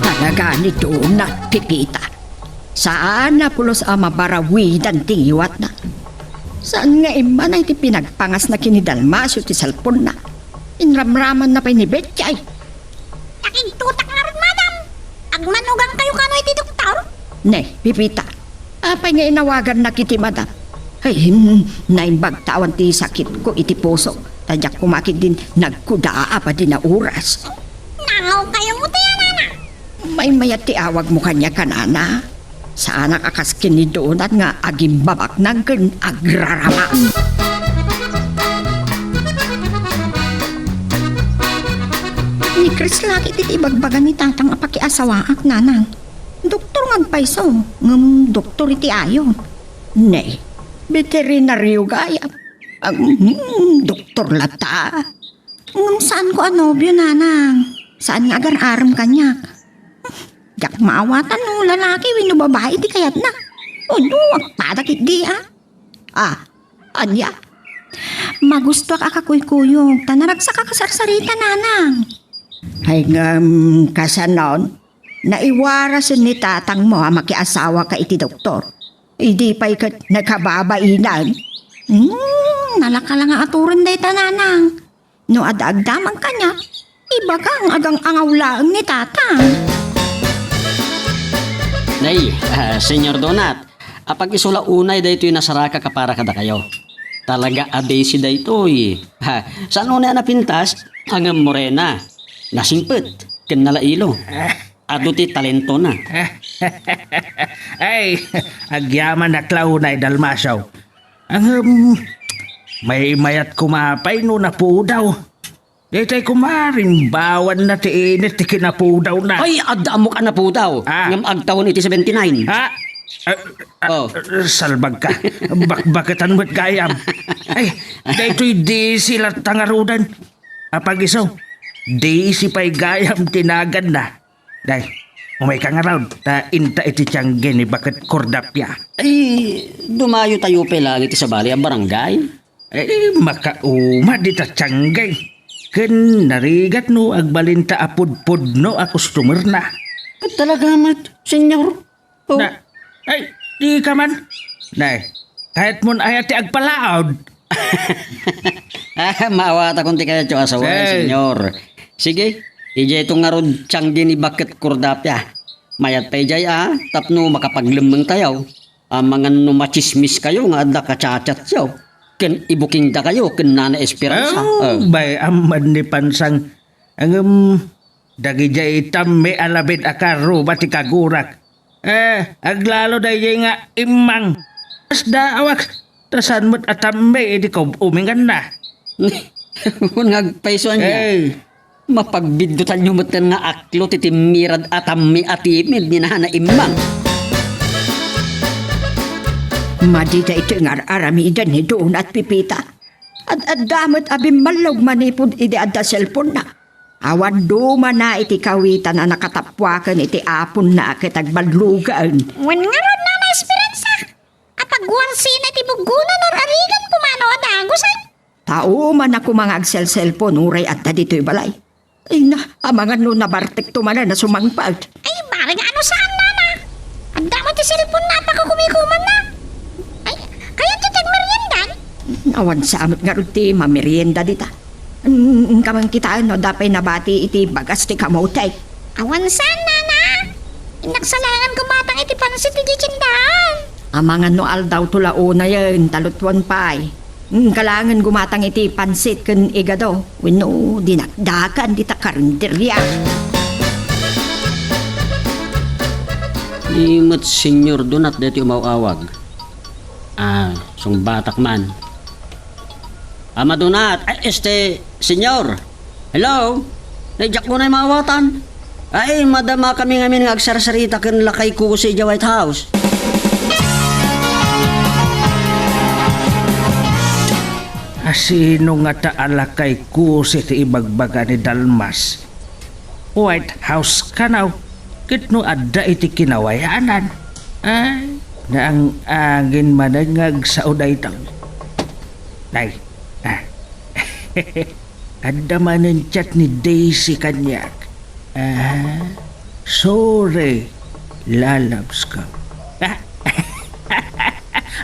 Talaga ni Donat, Pipita. Saan a pulos a mabarawidan ti ngiwatna. Saan nga immanay ti pinagpangasna ken ni Dalmacio ti salponna. Inramramanna pay ni Betchay. Nakigtutak ngarud, madam. Agmanugangkayo kano iti doktor? Ne, Pipita. Apay nga inawagannak iti madam? Ay, hmm, naimbag ta awan ti sakitko iti pusok. Ta diak koma ketdin nagkuda a padin a oras. Nangawkayo ti anana. Maymayat ti awagmo kaniak a nana. Saanak a kas ken ni Donat nga agimbabaknang ken agrarama. Ni Chris lagi ti ibagbaga ni Tatang a pakiasawaak, nanang. Doktor nga agpayso, ngem doktor iti ayo. Ne, beterinario gayam. Ag-, hmm, doktor latta. Ngem saanko a nobio, nanang. Saan nga agar-arem kaniak. Diak maawatan no lalaki wenno babai ti kayatna. Uno, agpada ketdi, a. A, ania? Magustoak a kakuykuyog, ta naragsak a kasarsarita, nanang. Ay, ngem, kasanon? Naiwarasen ni tatangmo a makiasawaka iti doktor. Idi pay ket nakababainan. Hmm, nalaka la nga aturen dayta, nanang. No adda agdamag kaniak, ibaga nga agang-angaw laeng ni tata. Nay, ah, Senyor Donat, apag-isu la unay daytoy nasarakak a para kadakayo. Talaga a desi daytoy. Ha, saan unay a napintas? Ngem morena, nasingpet, ken nalailo. Adu ti talentona. Ay, agyamanak la unay, Dalmacio. Ngem, maymayat koma pay no napudaw. Daytoy koma, rimbawanna ti init ti kinapudawna. Ay, adda ammok a napudaw. Ah. Ngem agtawen iti seventy-nine. Ah? Ah, ah, Oh. Salbagka. Bakbaketan met gayam. Ay, daytoy desi latta ngaruden. Apag-isu, desi pay gayam ti naganna. Day, umayka ngarud, ta inta iti tiangge ni Baket Kordapia. Ay, dumayotayo pay laeng iti sabali a barangay. Eh, makauma dita tiangge. Ken narigat no agbalinta a pudpudno a customerna. Talaga met, senyor. Oh. Na, ay, di ka man. Nay, kayatmon aya ti agpalaod? Ah, maawatakon ti kayatyo a sawen, Ay. Senyor. Sige, idiay to ngarud tiangge ni Baket Kordapia. Mayat pay idiay a, tapno makapaglemmengtayo. Amangan no machismis kayo nga adda kachatchatyo. Ken ibukingda kayo ken Nana Esperanza. Oh, Ah. bay, amman ni Pansang. Ngem, dagidiay tammi a labid a karuba ti kagurak. Eh, aglalo daydiay nga immang. Kasdaawak, ta saan met a tammi idi kub-uminganna. Kun nga agpayso ania. Eh. Mapagbiddutanyo metten nga aklo ti timmirad a tammi a timid ni Nana Immang. Madi daytoy nga ar-aramiden ni Donat, Pipita. Ad-adda met a bimmallog manipud idi adda cellphone-na. Awan dumana iti kawitan a nakatappuaken iti aponna ket agballugaen. Wen ngarud, Nana Esperanza, apagwarsina iti buggonan, ar-arigan pumanaw a dagusen. Ta umana koma nga agselselpon uray adda ditoy balay. Ay na, amangan no nabartekto manen a sumangpet. Ay, bareng no saan, Nana. Adda met ti cellphone-na a pakakumikumanna. Ay, kayatyo ti agmeriendan? Awan sa met ngarud ti mamerienda dita. Mm, inka man kitaen no adda pay nabati iti bagas ti kamote. Awan saan, Nana. Innak sa laengen gumatang iti pansit iti tiendaan. Amangan no aldawto la unayen, ta lutuen pay. Inka laengen gumatang iti pansit ken igado wenno dinakdakan dita karinderia. Ni met Senyor Donat daytoy umaw-awag. Ah, sungbatak man. Ama Donat, ay, este, Senyor. Hello? Nay, diak unay maawatan. Ay, madamakami ngamin nga agsarsarita ken lakay kusi idiay White House. Asino ngata a lakay kusi ti ibagbaga ni Dalmas? White House kano, ket no adda iti kinawayanan. Ay, naang-angin manen nga agsao daytoy. Nay, ah. Adda manen chat ni Daisy kaniak. Ah, sorry, lalabs ko.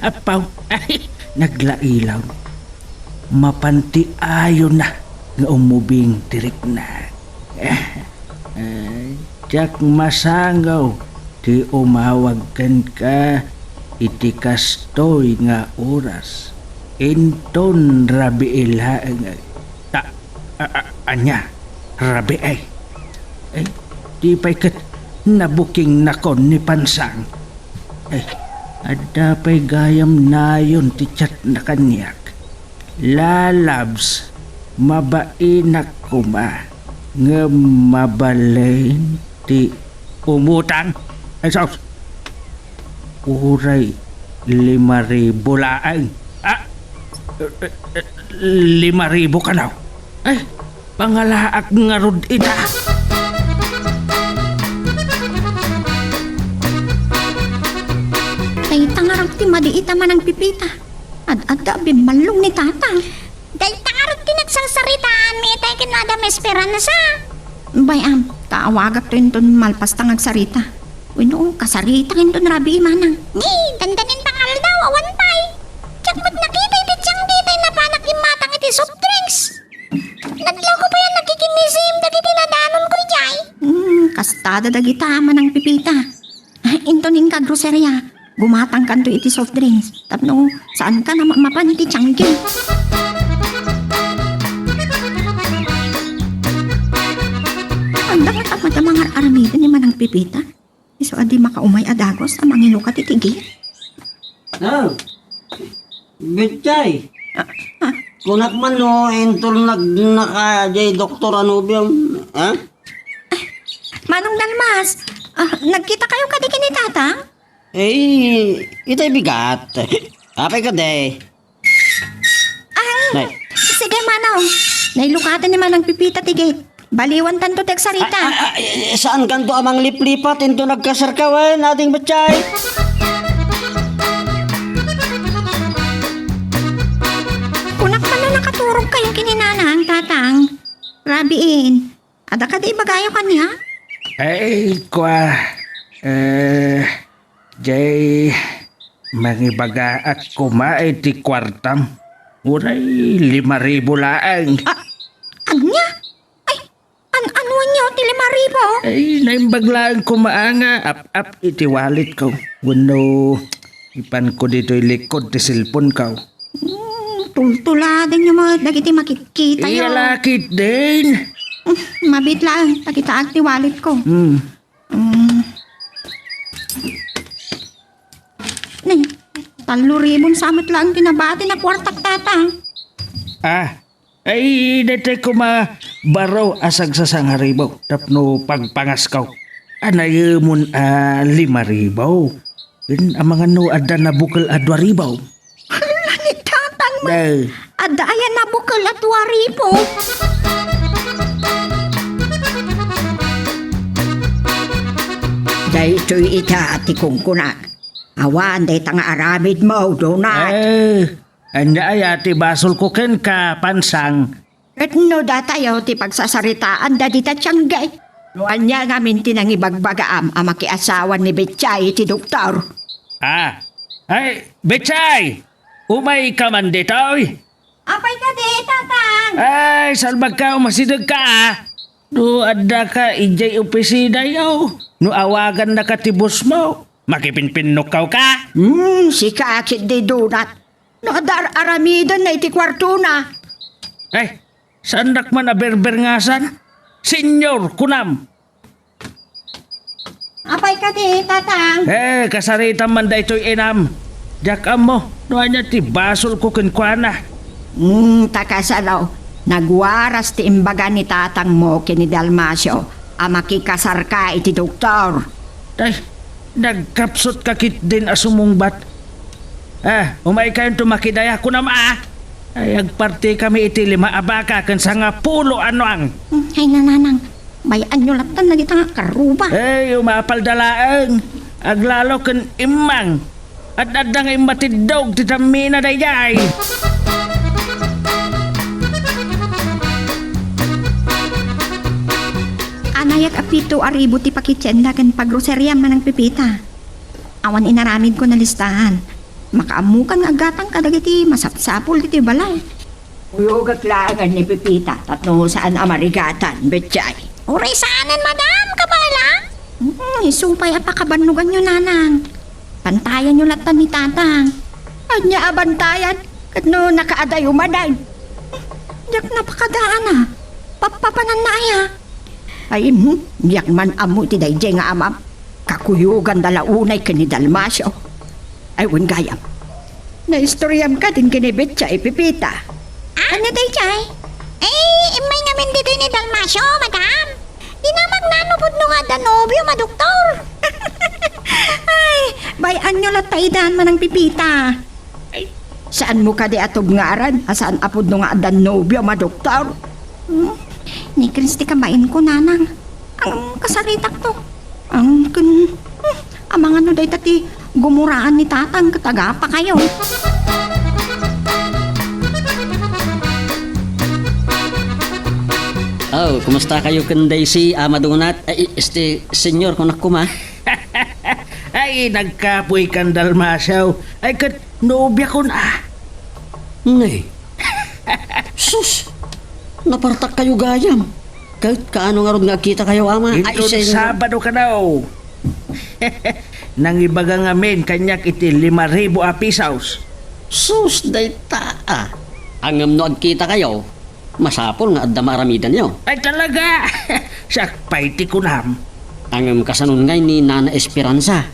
Apaw, ay, naglailaw. Mapan ti ayona nga umubing ti rikna. Ay, diak masango ti umawag kenka iti kastoy nga oras. Inton rabii laeng. Ta, a, a, ania? Rabii? Ay, di pay ket nabukingnakon ni Pansang. Ay, adda pay gayam nayon ti chatna kaniak. Lalabs, mabainak koma, ngem mabalin ti umutang. Ay, sus! Uray lima ribu laeng. Ah, lima ribu kano? Ay, pangalaak ngarud ita. Dayta ngarud ti madi ita, Manang Pipita. Ad-adda a bimmallog ni Tata. Dayta ngarud ti nagsarsaritaanmi itay ken Madam Esperanza. Bay-am, ta awagakto inton malpasta nga agsarita. Wenno, kasaritak inton rabii, Manang. Ni, dandanin pangaldaw, awan pay. Diak met nakita iti Ti soft drinks. Nadlawko pay a nakikinnisim dagiti nadanonko idiay. Hmm, kastada dagita, Manang Pipita. Inton inka groceria, gumatangkanto iti soft drinks tapno saanka a mapan iti tiangki. Anda nga tapno mangar-aramiden ni Manang Pipita? Isu a di makaumay a dagus a manginukat iti gate. Ah, Betchay. Ah, ah. Kunak man no inton nag-, naka jay doktor a nobiom, ha? Manong Dalmas, ah, nagkita kayo kadi ken ni Tatang? Eh, itay bigat. Apay kadi? Ah, Nay. Sige, Manong. Nailukaten ni Manang Pipita ti gate. Baliwantanto ti agsarita. Ah, ah, ah, eh, saankanto a mangliplipat inton nagkasarka wen, Ading Betchay? Kunak man no nakaturog kayo ken ni Nanang, Tatang. Rabiin. Adda kadi ibagayo kaniak? Ay, kua, eh, jay, mangibagaak koma iti kuartam. Uray lima ribu laeng. Ah, ania? Ay, an-, ania ti lima ribu? Ay, naimbag laeng koma nga ap-ap iti walletko. Wenno, ipanko ditoy likod ti cellphoneko. Hmm, tultuladanyo met dagiti makitkitayo. Iya la ketdin. Hmm, mabiit laeng, pakitaak ti walletko. Hmm. Hmm. Nay, tallo ribun sa met laeng ti nabati a kuartak, Tatang. Ah, ay, daytoy koma baro a sagsasangaribu tapno pagpangasko. Anayemon a lima ribu. Ken amangan no adda nabukel a dua ribu. Hala ni Tatang mo. Nay. Adda aya nabukel a dua ribu. Daytoy ita ti kunkunak. Awan dayta nga aramidmo, Donat. Eh, ania aya ti basolko kenka, Pansang? Ket no datayo ti pagsasaritaan dagita tianggi, no ania ngamin ti nangibagbagaam a makiasawa ni Betchay iti doktor? Ah, ay, Betchay! Umayka man ditoy? Apay kadi, Tatang? Ay, salbagka, umasidegka, ah. No addaka idiay opisinayo, no awagannaka ti bossmo, makipinpinnokkaw ka? Hmm, sika ketdi, Donat. No adda ar-aramidenna iti kuartona. Ay, saannak man a berberngasan? Senyor, kunam. Apay kadi, Tatang? Eh, kasaritam man daytoy inam. Diak ammo no ania ti basolko kenkuana. Hmm, ta kasano, nagwaras ti imbaga ni tatangmo ken ni Dalmacio a makikasarka iti doktor. Ay, nagkapsutka ketdin a sumungbat. Ah, umaykayonto makidaya, kunam a. Ay, agpartikami iti lima a baka ken sangapulo a nuang. Hmm, ay, nanang, bay-anyo latta dagita nga karuba. Ay, umapalda laeng. Aglalo ken immang. Ad-adda nga immatiddog ti tammina daydiay. Anayak a pito a ribu ti pakitienda ken pagroseriam, Manang Pipita. Awan inaramidko a listahan. Makaammokan nga aggatang kadagiti masapsapul ditoy balay. Kuyogak laengen ni Pipita tapno saan a marigatan, Betchay. Uray saanen, madam, kabaelan? Hmm, isu pay a pakabannoganyo, nanang. Bantayanyo latta ni tatang. Ania a bantayan? Ket no nakaadayo manen? Diak napakadaana. Pappapananna aya? Ay, hmm, diak man ammo iti daydiay nga amam. Kakuyoganda la unay ken ni Dalmacio. Ay, wen gayam. Naistoriam kadin ken ni Betchay, Pipita. Ah? Ania daydiay? Eh, immay ngamin ditoy ni Dalmacio, madam. Dina magnano pudno nga adda nobiom a doktor. Ay, bay-anyo latta idan, Manang Pipita. Ay, saanmo kadi a tubngaran a saan a pudno nga adda nobiom a doktor? Hmm, ni Chris ti kabainko, nanang. Ang kasaritakto. Ang kun-, hmm, amangan no dayta ti gumuraan ni tatang ket agapa kayo. Oh, kumusta kayo ken Daisy, Ama Donat? Ay, este, senyor, kunak koma. Ay, nagkapoy kan Dalmacio. Ay, ket nobiakon, ah. Nay, Sus! Napartak kayo gayam. Ket kaano ngarud nga agkita kayo, ama? Ay, Inton Señor. Sabado kano. Nangibaga ngamin kaniak iti lima ribu a pisos. Sus, dayta, a. Ngem no agkita kayo, masapul nga adda maaramidanyo. Ay, talaga? Siak pay ti kunam. Ngem kasanon ngay ni Nana Esperanza?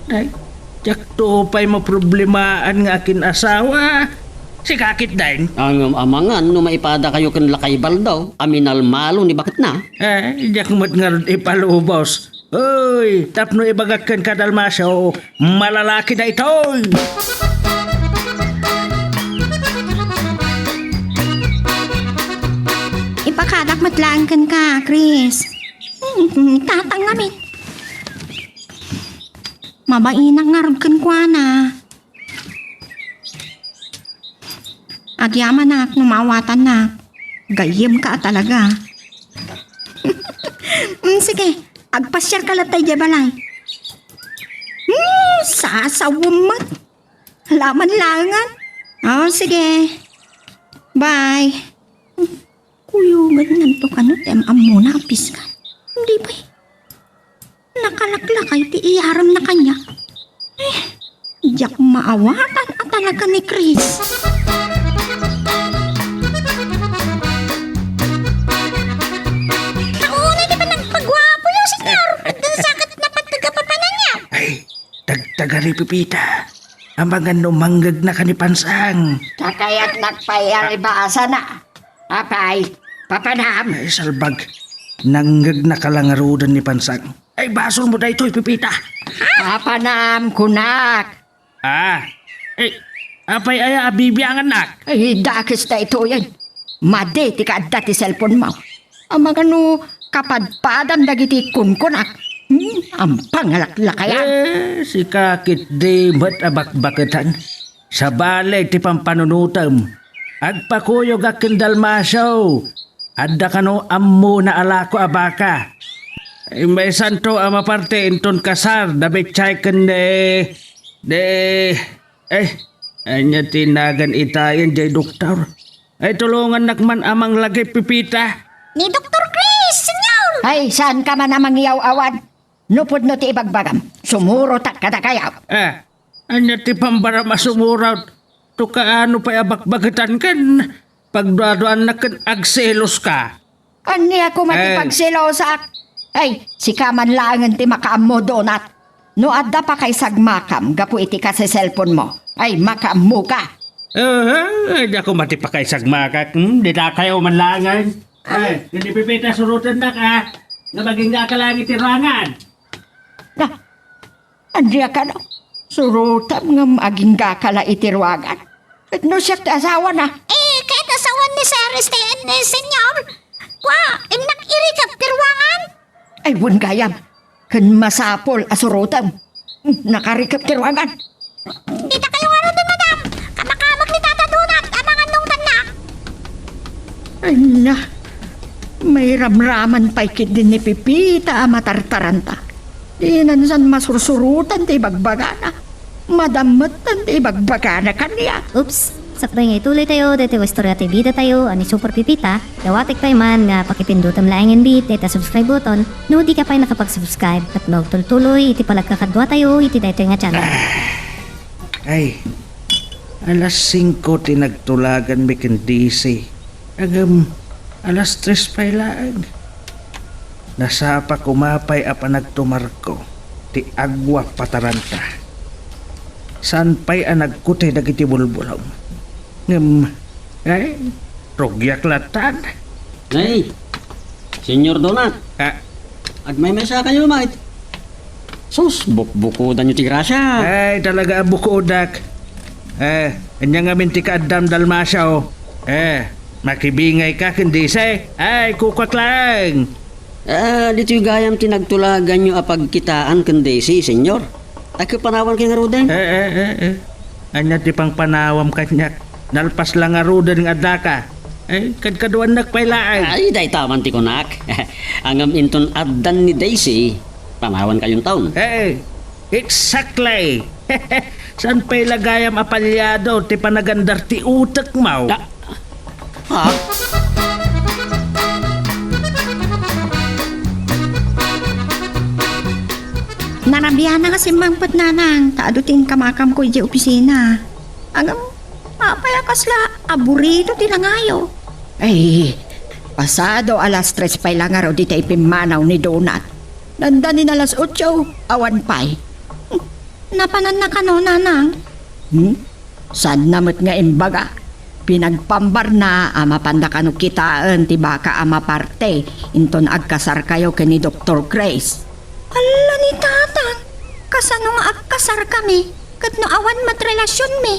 Ay, diak to pay maproblemaen nga akin-asawa. Sika ketdin? Ngem amangan no maipada kayo ken Lakay Baldaw a minalmalo ni baketna. Eh, diak met ngarud ipalubos. Uy, tapno ibagak kenka, Dalmacio, malalaki daytoy! Ipakadak met laeng kenka, Chris. Hmm, tatang ngamin. Mabainak ngarud kenkuana. Agyamanak no maawatannak. Gayyemka a talaga. Mm, sige, agpasiarka latta idiay balay. Hmm, sasawem met. Laman langan. Oh, sige. Bye. Kuyogennanto kano ti am-ammona a piskan. Di pay. Nakalaklakay ti iyaremna kaniak. Eh, diak maawatan a talaga ni Chris. Kauna ti panagpaguapoyo, Señor. Adda sakit na patag a papananyan. Ay, tagtagari, Pepita. Amangan no mangngegna ka ni Pansang. Ta kayatnak pay a ribasana. Apay, papanam. Ay, salbag. Nangngegna ka la ngaruden ni Pansang. Ay, basolmo daytoy, Pepita. Papanam, kunak. Ah, eh, apay aya a bibiangannak? Ay, dakes daytoyen. Madi ti kaadda ti cellphone-mo. Amangan no kapadpadam dagiti kunkunak. Hmm, ampang nga laklakayan. Eh, sika ketdi met a bakbaketan. Sabali ti pampanunotem. Agpakuyogak ken Dalmacio. Adda kano ammona a lako a baka. Ay, maysanto a maparte inton kasar da Betchay ken de, de, eh, ania ti nagan itayen jay doktor? Ay, tulongannak man a manglagip, Pepita. Ni Doktor Chris, Señor! Ay, saanka man a mangiyaw-awan? No pudno ti ibagbagam, sumurotak kadakayo. Ah, ania ti pambaram a sumurot? To kaano pay a bakbaketan ken pagduaduaannak ken agseloska? Ania koma ti Eh. pagselosak? Ay, sika man laengen ti makaammo, Donat. No adda pakaisagmakam gapu iti kaseselponmo, ay, makaammoka. Eh, eh, diak koma ti pakaisagmakak. Hmm, dakayo man laengen. Ay, ken ni Pepita surotennak, a. Nga maginggaka laeng iti ruangan. Na, ania kano? Surotam ngem aginggaka la iti ruangan. Ket no siak ti asawana? Eh, ket asawan ni Sir Sten, eh, Senyor. Kua, innak irikep ti ruangan? Ay, wen gayam. Ken masapul a surotam. Nakarikep ti ruangan. Dita kayo ngaruden, madam. Kamakamak ni Tata Donat, amangan nungtanna. Ay na, mairamraman pay ketdi ni Pepita a matartaranta. Dinansan masursurotan ti ibagbagana. Madammetan ti ibagbagana kaniak. Oops! Sakbay nga ituloy tayo, daytoy nga istorya ti bida tayo, a ni Super Pepita, dawatek pay man nga pakipindutem laengen bit dayta subscribe button, no di ka pay nakapag-subscribe, tapno agtultuloy iti panagkakadua tayo iti daytoy nga channel. Ay, alas singko ti nagtulaganmi ken Daisy. Ngem, alas tres pay laeng. Nasapa koma pay a panagtumarko ti agwa pataranta. Saan pay a nagkutay dagiti bulbulong. Ngem, ay, rugiak lattan. Ay, Senyor Donat. Ah. Agmaymaysa kayo, mait. Sus, bukbukudanyo ti grasya. Ay, talaga a bukudak. Eh, anya ngamin ti kaaddam, Dalmacio? Eh, makibingay ka ken Daisy? Ay, kukuak laeng. Ah, ditoy gayam ti nagtulaganyo a pagkitaan ken Daisy, Senyor. Ay, kapanawan kay ngaruden? Eh, eh, eh, eh. Anya ti pangpanawam kaniak? Nalpas la ngaruden nga addaka. Ay, kadkaduannak pay laeng. Ay, dayta man ti kunak. Ngem inton addan ni Daisy, panawan kayon taon. Eh, exactly. Saan pay la gayam a palyado ti panagandar ti utekmo? Da- Ha? Narabiana nga simmangpet, nanang, ta adu ti inkamakamko idiay opisina. Ngem, apay a kasla aburrido ti langayo? Ay, pasado alas tres pay la ngarud iti ipimmanaw ni Donat. Nandanin alas otso, awan pay. Napananna kano, nanang? Hmm? Saanna met nga imbaga. Pinagpambarna a mapanda kano kitaen ti baka a maparte inton agkasarkayo ken ni Doktor Chris. Alla ni tatang, kasano nga agkasarkami? Ket no awan met relasionmi?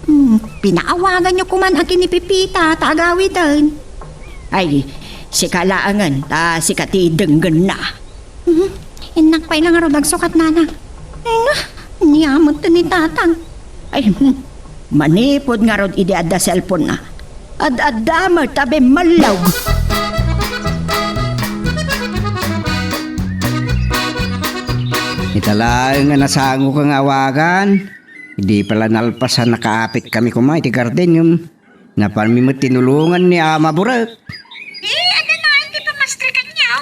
Hmm, pinaawaganyo koman a ken ni Pepita ta agawiden. Ay, sika laengen, ta sika ti denggenna. Mhm. Innak pay la ngarud agsukat, nanang. Nga, ania met ni tatang? Ay, hmm. Manipud ngarud idi adda cellphone-na. Ad-adda met a bimmallog. Ita laeng nga nasangoka nga awagan. Idi pala nalpas a nakaapitkami koma iti garden, ngem napanmi met tinulongan ni Ama Burek. Eh, adda naay ti pamastrikanyo?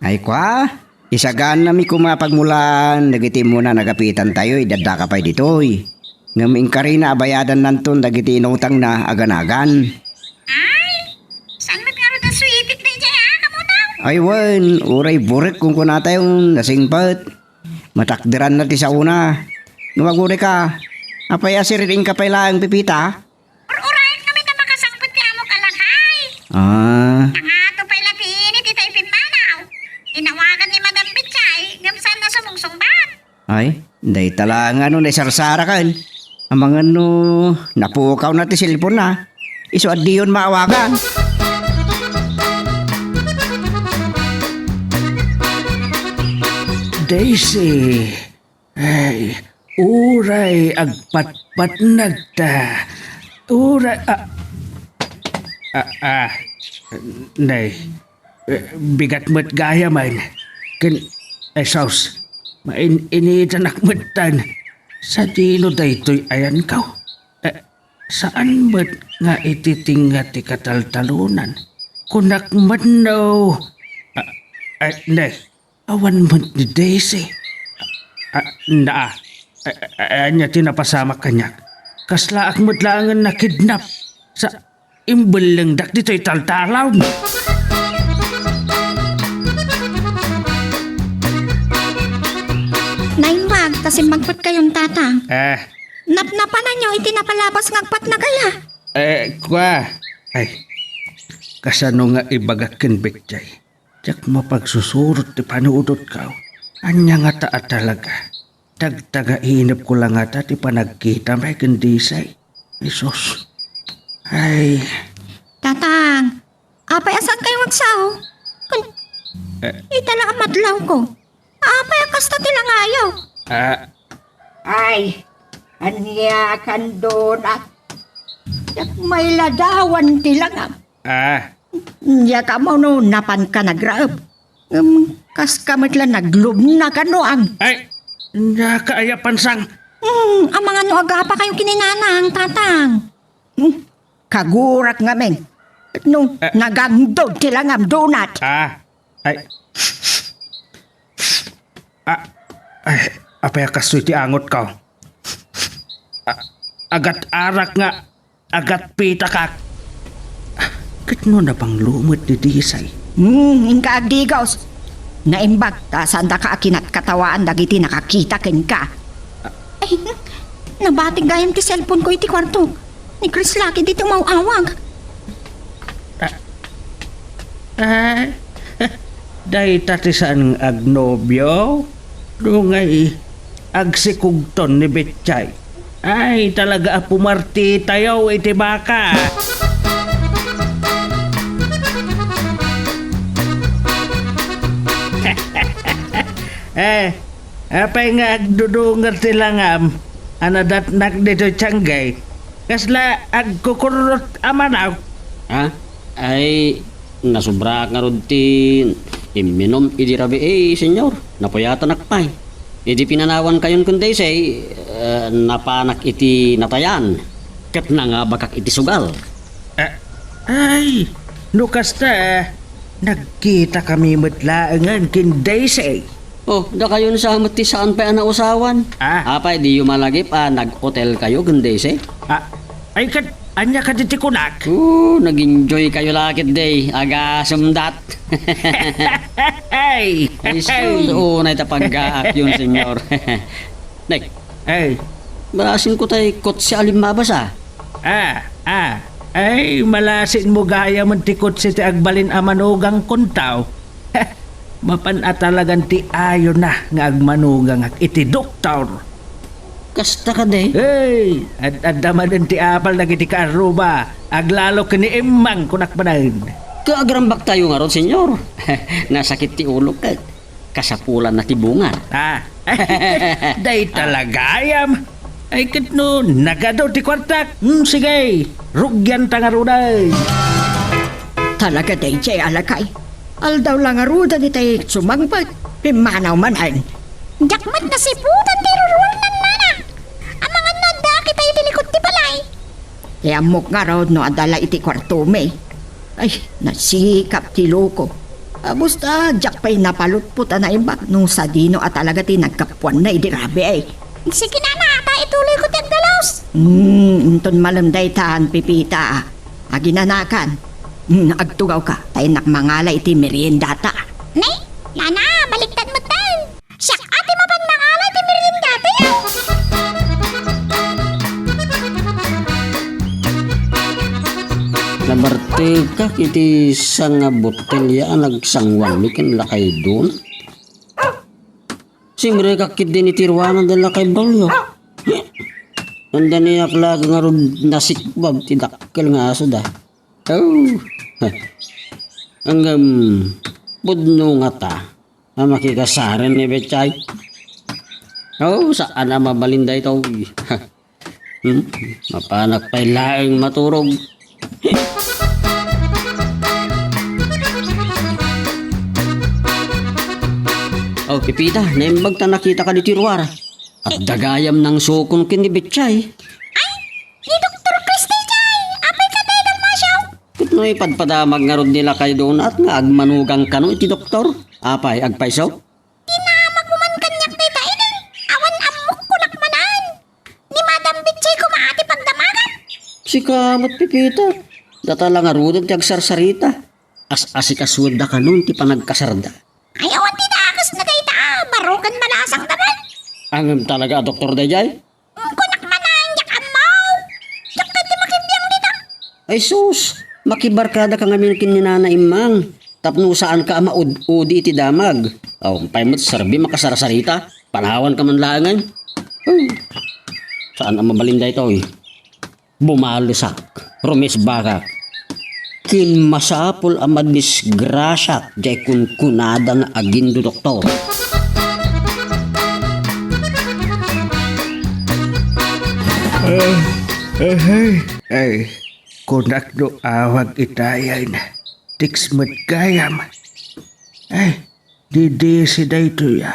Ay kua, isagannami koma pagmulaan dagiti immuna a nagapitantayo idi addaka pay ditoy. Ngem inkarina a bayadannanton dagiti inutangna a ganagan. Ay, saan met ngarud a suitik daydiay a kamunaw? Ay wen, uray Burek kunkunatayon, nasingpet. Matakderanna ti saona. Ngem agurayka, apay a siririnka pay laeng, Pepita? Ur-urayen kami ta makasangpet ti amok a lakay. Ah. Nangato pay latin iti ta ipimmanaw. Inawagan ni Madam Bitchay, ngem saan na sumungsungbat. Ay, dayta la nga no naisarsaraken. Amangan no napukawna ti cellphone-na. Isu a diyon maawagan. Daisy. Ay, uray agpatpatnag ta. Uray, ah, ah, ah, nay, eh, bigat met gayamen. Ken, ay, sus, main-initanak metten. Sadino daytoy ayanko? Eh, saan met nga iti tinga ti kataltalonan? Kunak met no, ah, ay, nay, awan met ni Daisy. Ah, naa. Ah, ah, ania ti napasamak kaniak? Kaslaak met laengen nakidnap. Sa imbellengdak ditoy taltalon. Naimbag ta simmangpetkayon, tatang. Eh. Napnapananyo iti napalabas nga agpatnag aya? Eh, kua. Ay, kasano nga ibagak ken Betchay? Diak mapagsusurot ti panunotko. Ania ngata a talaga? Tagtagainepko la ngata ti panagkitami ken Daisy. Jesus. Ay. Tatang, apay a saankayo nga agsao? Kun, eh, ita la a madlawko. Apay a kasta ti langayo? Ah. Ay, ania kan Donat? Diak mailadawan ti langam. Ah. Diak ammo no napanka nagraep. Ngem kaska met la naglubna kano, ang. Ay, ania ka aya, Pansang? Hmm, amangan no agapakayo ken ni Nanang, tatang. Hmm, kagurak ngamin. No, eh, nagangdod ti langam, Donat. Ah, ay. Ah, ay, apay a kastoy ti angotko? Ah, agat-arak nga agatpitakak. Ket no napanglo met ni Daisy? Hmm, inka agdigos. Naimbag ta saandaka a kinatkatawaan dagiti nakakita kenka. Ay, nabatik gayam ti cellphone ko iti kuarto. Ni Chris Lucky ditoy umaw-awag. Ah, ah, dayta ti saan nga agnobio? Nungay, agsikugton ni Betchay. Ay, talaga a pumartitayo iti baka. Eh, apay nga agdudunget ti langam a nadatnak ditoy tianggay? Kasla agkukurrot a manaw? Ha? Ay, nasobrak ngarud ti imminum idi rabii, Señor. Napuyatanak pay. Idi pinanawankayon ken Daisy, eh, napanak iti natayan, ket nangabakak iti sugal. Eh, Ay, no kasta, nagkita kami met laengen ken Daisy. Oh, dakayon sa met ti saan pay a nausawan. Ah. Apay, diyo malagip a nag-hotel kayo ken Daisy? Ah, ay ket, ania kadi ti kunak? Oh, nag-enjoy kayo la ketdi. Agasem dat. Ay, ay, sus, unay ta paggaak yun, senyor. Nay, ay, malasin ko tay kotse a limmabas, ah. Ah, ah. Ay, malasin mo gayam ti kotse ti agbalin a manugang kuntaw. Mapan a talagan ti ayo na nga agmanugangak iti doktor. Kasta kadi? Hey, ad-adda manen ti apal dagiti kaarruba. Aglalo ken ni Emmang, kunak manen. Kaagrambak tayo ngarud, senyor. Nasakit ti ulok ket kasapulan na ti bungan. Ah, day talaga ayam. Ay, ket no nagadu ti kuartak. Hmm, sige, rugian ta ngaruden. Talaga daydiay a lakay. Aldaw la ngaruden itay sumangpet. Pimmanaw manen. Diak met nasiputan ti ruruar nannana. Amangan no adda kita iti likod ti balay. Ti ammok ngarud no adda la iti kuartomi. Ay, nasikap ti loko. Abus ta, diak pay napalutpot a naimbag no sadino a talaga ti naggapuanna idi rabii. Sige, nana, ta ituloy ko ti agdalus. Hmm, inton malem daytan, Pipita. Aginanakan. Hmm, agtugawka, ta innak mangala iti meriendata. Ne? Nana, baliktad met tayo. Siak a ti mapan mangala ti meriendatayo. Nabartekak iti sanga botelya a nagsangwanmi ken lakay Don. Simrekak ketdin iti ruangan da lakay Braulio. Nandaniak la ngarud nasikbab ti dakkel nga asoda. Oh. Ngem, pudno ngata a makikasaren ni Betchay. Oh, saan a mabalin daytoy. Hmm? Mapanak pay laeng maturog. Oh, Pipita, naimbag ta nakitaka ditoy ruar. Adda gayam nangsukon ken ni Betchay. Ay, ni Doktor Cristel jay! Apay ka, Daydan Masiaw? Ket no ipadpadamag ngarud ni lakay Donat nga agmanugang kano iti doktor? Apay, agpayso? Dinamag mo man kaniak dayta idi. Awan ammok, kunak manen. Ni Madam Betchay koma ti pagdamagak. Sika met, Pipita. Data la ngaruden ti agsarsarita. As-asikasuenda kanon ti panagkasarda. Ay, awan ti dakes na dayta. Baro ken malasang naman. Ngem talaga a doktor dayjay? Kunak manen, diak ammo. Diak ketdi makibiang dita. Ay sus, makibarkadaka ngamin ken ni Nana Immang. Tapno saanka a maud-udi iti damag. Awan pay met serbi makasarsarita. Panawanka man laengen. Hmm. Saan a mabalin daytoy? Bumalesak, rumesbakak. Kin masapul a madisgrasiak jay kunkunada nga agindo doktor. Ah, ah, ay, ay, kunak no awag itayen. Text met gayam. Ay, Didisi daytoy a.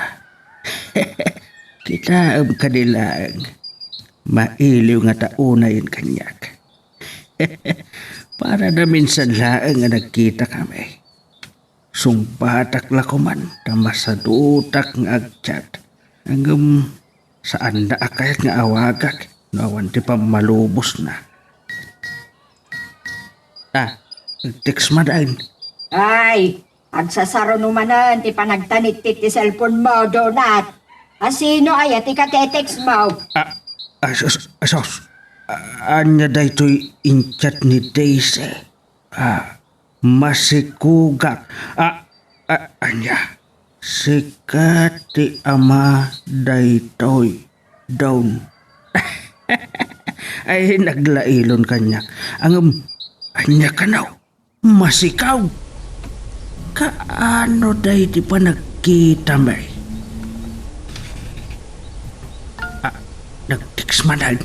Kitaem kadi laeng. Mailiw nga ta unayen kaniak. Para naminsan laeng nga nagkitakami. Sungbatak la koman ta masadutak nga agchat. Ngem saanda a kayat nga awagak no awan ti pammalubosna. Ah, text manen. Ay, agsasaruno manen ti panagtanittit ti cellphone mo, Donat. A sino aya ti katetext mo? Ah, ah, sus, ah, sus. Ah, ania daytoy in-chat ni Daisy? Ah, masikugak. Ah, ah, ania? Sika ti ama daytoy, Don. Ay, naglailon kaniak. Ngem, ania kano? Masikaw! Kaano daydi panagkitami? Ah, nag-text manen.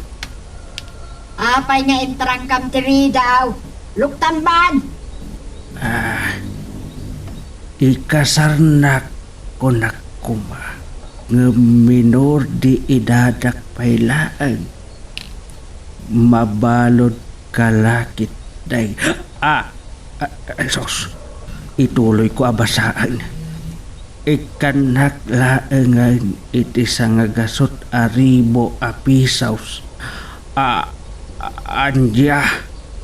Apay nga intrangkam ti ridaw? Luktan man! Ah, ikasarnak, kunak koma, ngem minor de edadak pay laeng. Mabalud ka la ketdi. Ah, ah, ah, sus. Ituloy ko a basaen. Ikkannak laengen iti sangagasut a ribu a pisos. Ah, ah, ania?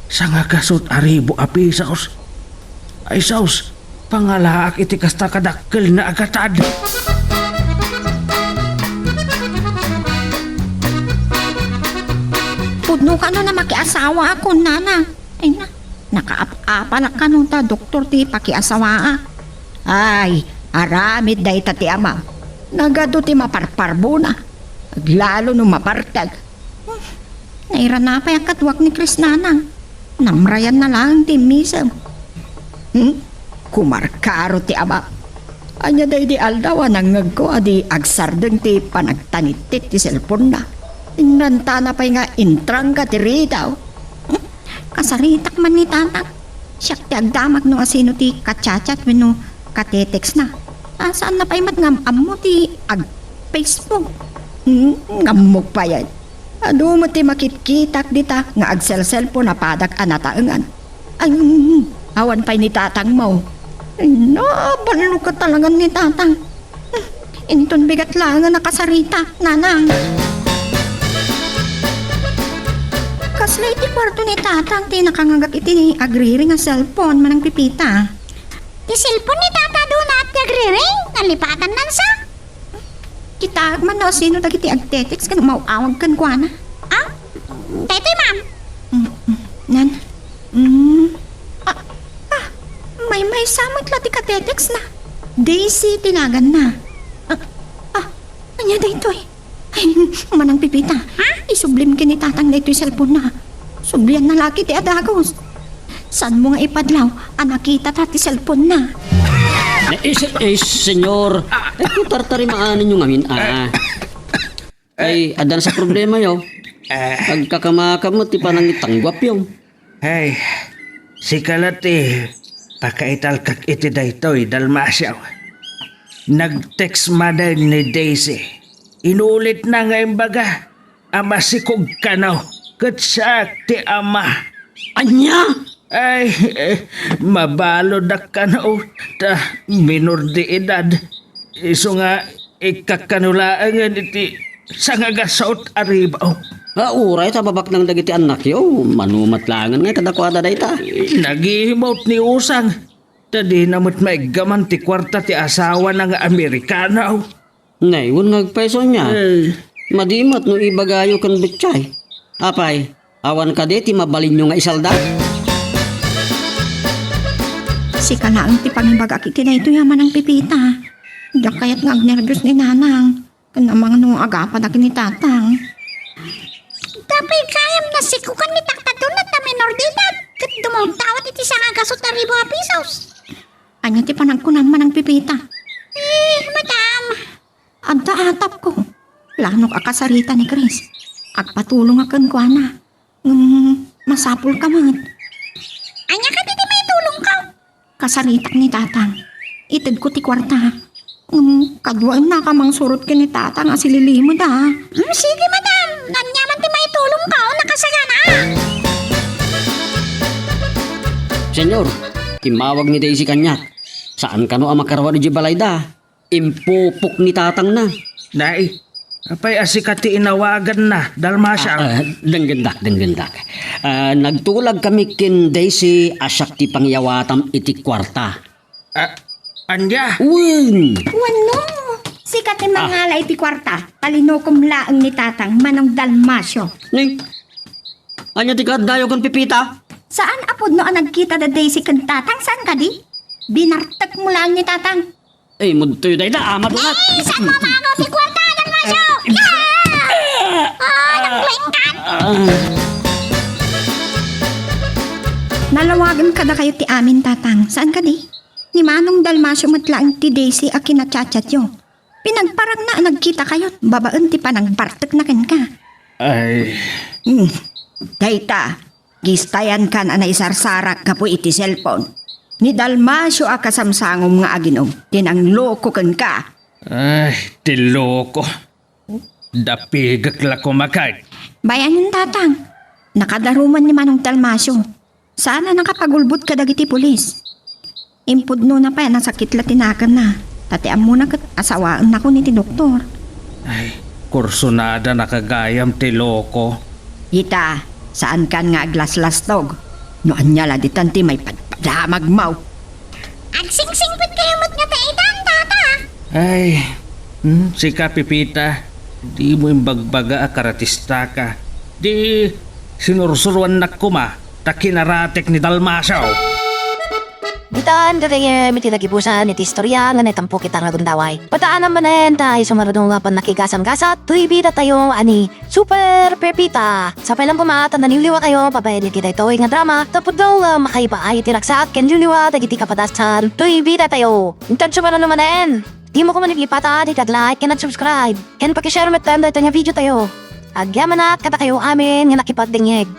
Sangagasut a ribu a pisos? Ay sus, pangalaak iti kasta kadakkelna a gatad. Pudno kano na makiasawa a kunana. Ay na, nakaap-apalak kano ta doktor ti pakiasawaak. Ay, aramid dayta ti ama. Nagadu ti maparparbona. Aglalo no mapartek. Hmm, nairana pay a kaduak ni Krisnana. Namrayan na lang ti misem. Hmm? Kumarkaro ti ama. Ania daydi aldaw a nangngegko a di agsardeng ti panagtanittit ti cellphone-na. Inrantana pay nga intrangga ti ridaw. Kasaritak man ni Tatang. Siak ti agdamag no asino ti ka-chat-chat wenno ka-text-na. Ah, saanna pay met nga am-ammo ti ag-Facebook. Hmm, ngammog payen. Adu met ti makitkitak dita nga agselselpon a padak a nataengan. Ay, mm, awan pay ni tatangmo. Ay, naballo ka talaga ni tatang. Hmm, inton bigat laeng a nakasarita, nanang. Kasla iti kuarto ni tatang ti nakangagak iti agriring a cellphone, manang Pipita. Ti cellphone ni tata duna ti agriring, nalipatan man sa? Kitaek man no sino dagiti agtetext ken umaw-awag kenkuana. Ah? Daytoy, ma'am. Mm, mm. Nan? Ah, ah, maymaysa met la ti katetext-na. Daisy ti naganna. Ah, ah, ania daytoy? Ay, manang Pipita. Ha? Isublim ken ni tatang daytoy cellphone-na. Sublianna la ket ti adagus. Saanmo nga ipadlaw a nakitata ti cellphone-na? Eh, eh, se-, eh, senyor. Eh, kung tartarimaanenyo ngamin, ah. Ay, adda sa problema yo. Agkakamakam met ti panangitangguap yo. Ay, sika la ti pakaitalkak iti daytoy, Dalmacio. Nag-text manen ni Daisy. Inulitna nga imbaga a masikog kano ket siak ti ama. Ania? Ay, eh, mabaludak kano ta minor de edad. Isu nga ikkakkano laengen iti sangagasut a ribu. Ah, uray ta babaknang dagiti annakyo, mano met laengen nga kadakuada dayta. Nagihimut ni Usang, ta dina met maiggaman ti kuarta ti asawana nga Amerikano. Nay, wen nga agpayso ania? Eh. Madi met no ibagayo ken Betchay. Apay, awan kadi ti mabalinyo nga isalda? Sika laeng ti pangibagak iti daytoy a manang Pipita. Diak kayat nga agnerbios ni Nanang. Ken amangno agapadak ni Tatang. Tapay gayam nasikukan ni Tatang duna ta minor de edad ket dumawdawat iti sangagasut a ribu a pisos. Ania ti panagkunam manang Pipita? Eh, madam. Adda atapko. Planok a kasarita ni Chris. Agpatulong a kenkuana. Ngem masapul ka met. Ania kadi ti maitulongko? Kasaritak ni Tatang. Itedko ti kuarta. Ngem kaduaennaka mangsurot ken ni Tatang a sililimeda. Mm, sige, madam. Ania man ti maitulongko, nakasagana. Senyor, immawag ni Daisy kaniak. Saan kano a makaruar idiay balayda. Impupok ni tatangna. Nay, apay a sika ti inawaganna, Dalmacio? Ah, ah, denggendak, denggendak. Ah, nagtulag kami ken Daisy a siak ti pangiyawatam iti kuarta. Ah, ania? Wen! Wenno, sika ti mangala iti kuarta, talinukom laeng ni tatang, Manong Dalmacio. Ni, ania ti kaaddayo ken Pipita? Saan a pudno a nagkita da Daisy ken tatang, saan kadi? Binartekmo laeng ni tatang. Ay, mudtoy dayta, ama, dungat. Eh, saan mo maagaw ti kuarta, Dalmacio? Yeah! Ah, naglaingkan. Nalawagan kadakayo ti amin, Tatang. Saan kadi? Ni Manong Dalmacio met laeng ti Daisy a kinachatchatyo. Pinagparangna a nagkitakayo babaen ti panangbartekna kenka. Ay. Hmm. Dayta, Gistayankan a naisarsarak gapu iti cellphone. Ni Dalmacio a kasamsangom nga aginom ti nangloko kenka. Ay, ti loko. Dapigek la kumakat. Bayanen, Tatang. Nakadaruman ni Manong Dalmacio. Saan a nakapagulbod kadagiti pulis. Impudnona pay a nasakit la ti naganna. Ta ti ammona ket asawaennakon iti doktor. Ay, kursunada na gayam ti loko. Ita, saankan nga aglaslastog. No ania la ditan ti maipadpadamagmo. Agsingsingpet kayo met nga ta itan, tata. Ay, hmm, sika, Pepita, dimo imbagbaga a karatistaka. Di sinursuruannak koma, ta kinaratek ni Dalmacio. Ditan, gagayyem, iti nagibusan iti istorya nga naitampok ita nga gundaway. Padaanam manen, ta isu ngarud nga pannakigasam-gasat, toy bidatayo a ni Super Pepita. Sapay lang koma ta naliwliwa kayo babaen iti daytoy nga drama, ta pudno nga makaibaay iti ragsak ken liwliwa dagiti kapadasan toy bidatayo. Intan sumaruno manen, dimo koma maglipatan iti ag-like ken ag-subscribe, ken paki-share metten daytoy nga video tayo. Agyamanak kadakayo amin nga nakipagdengngeg.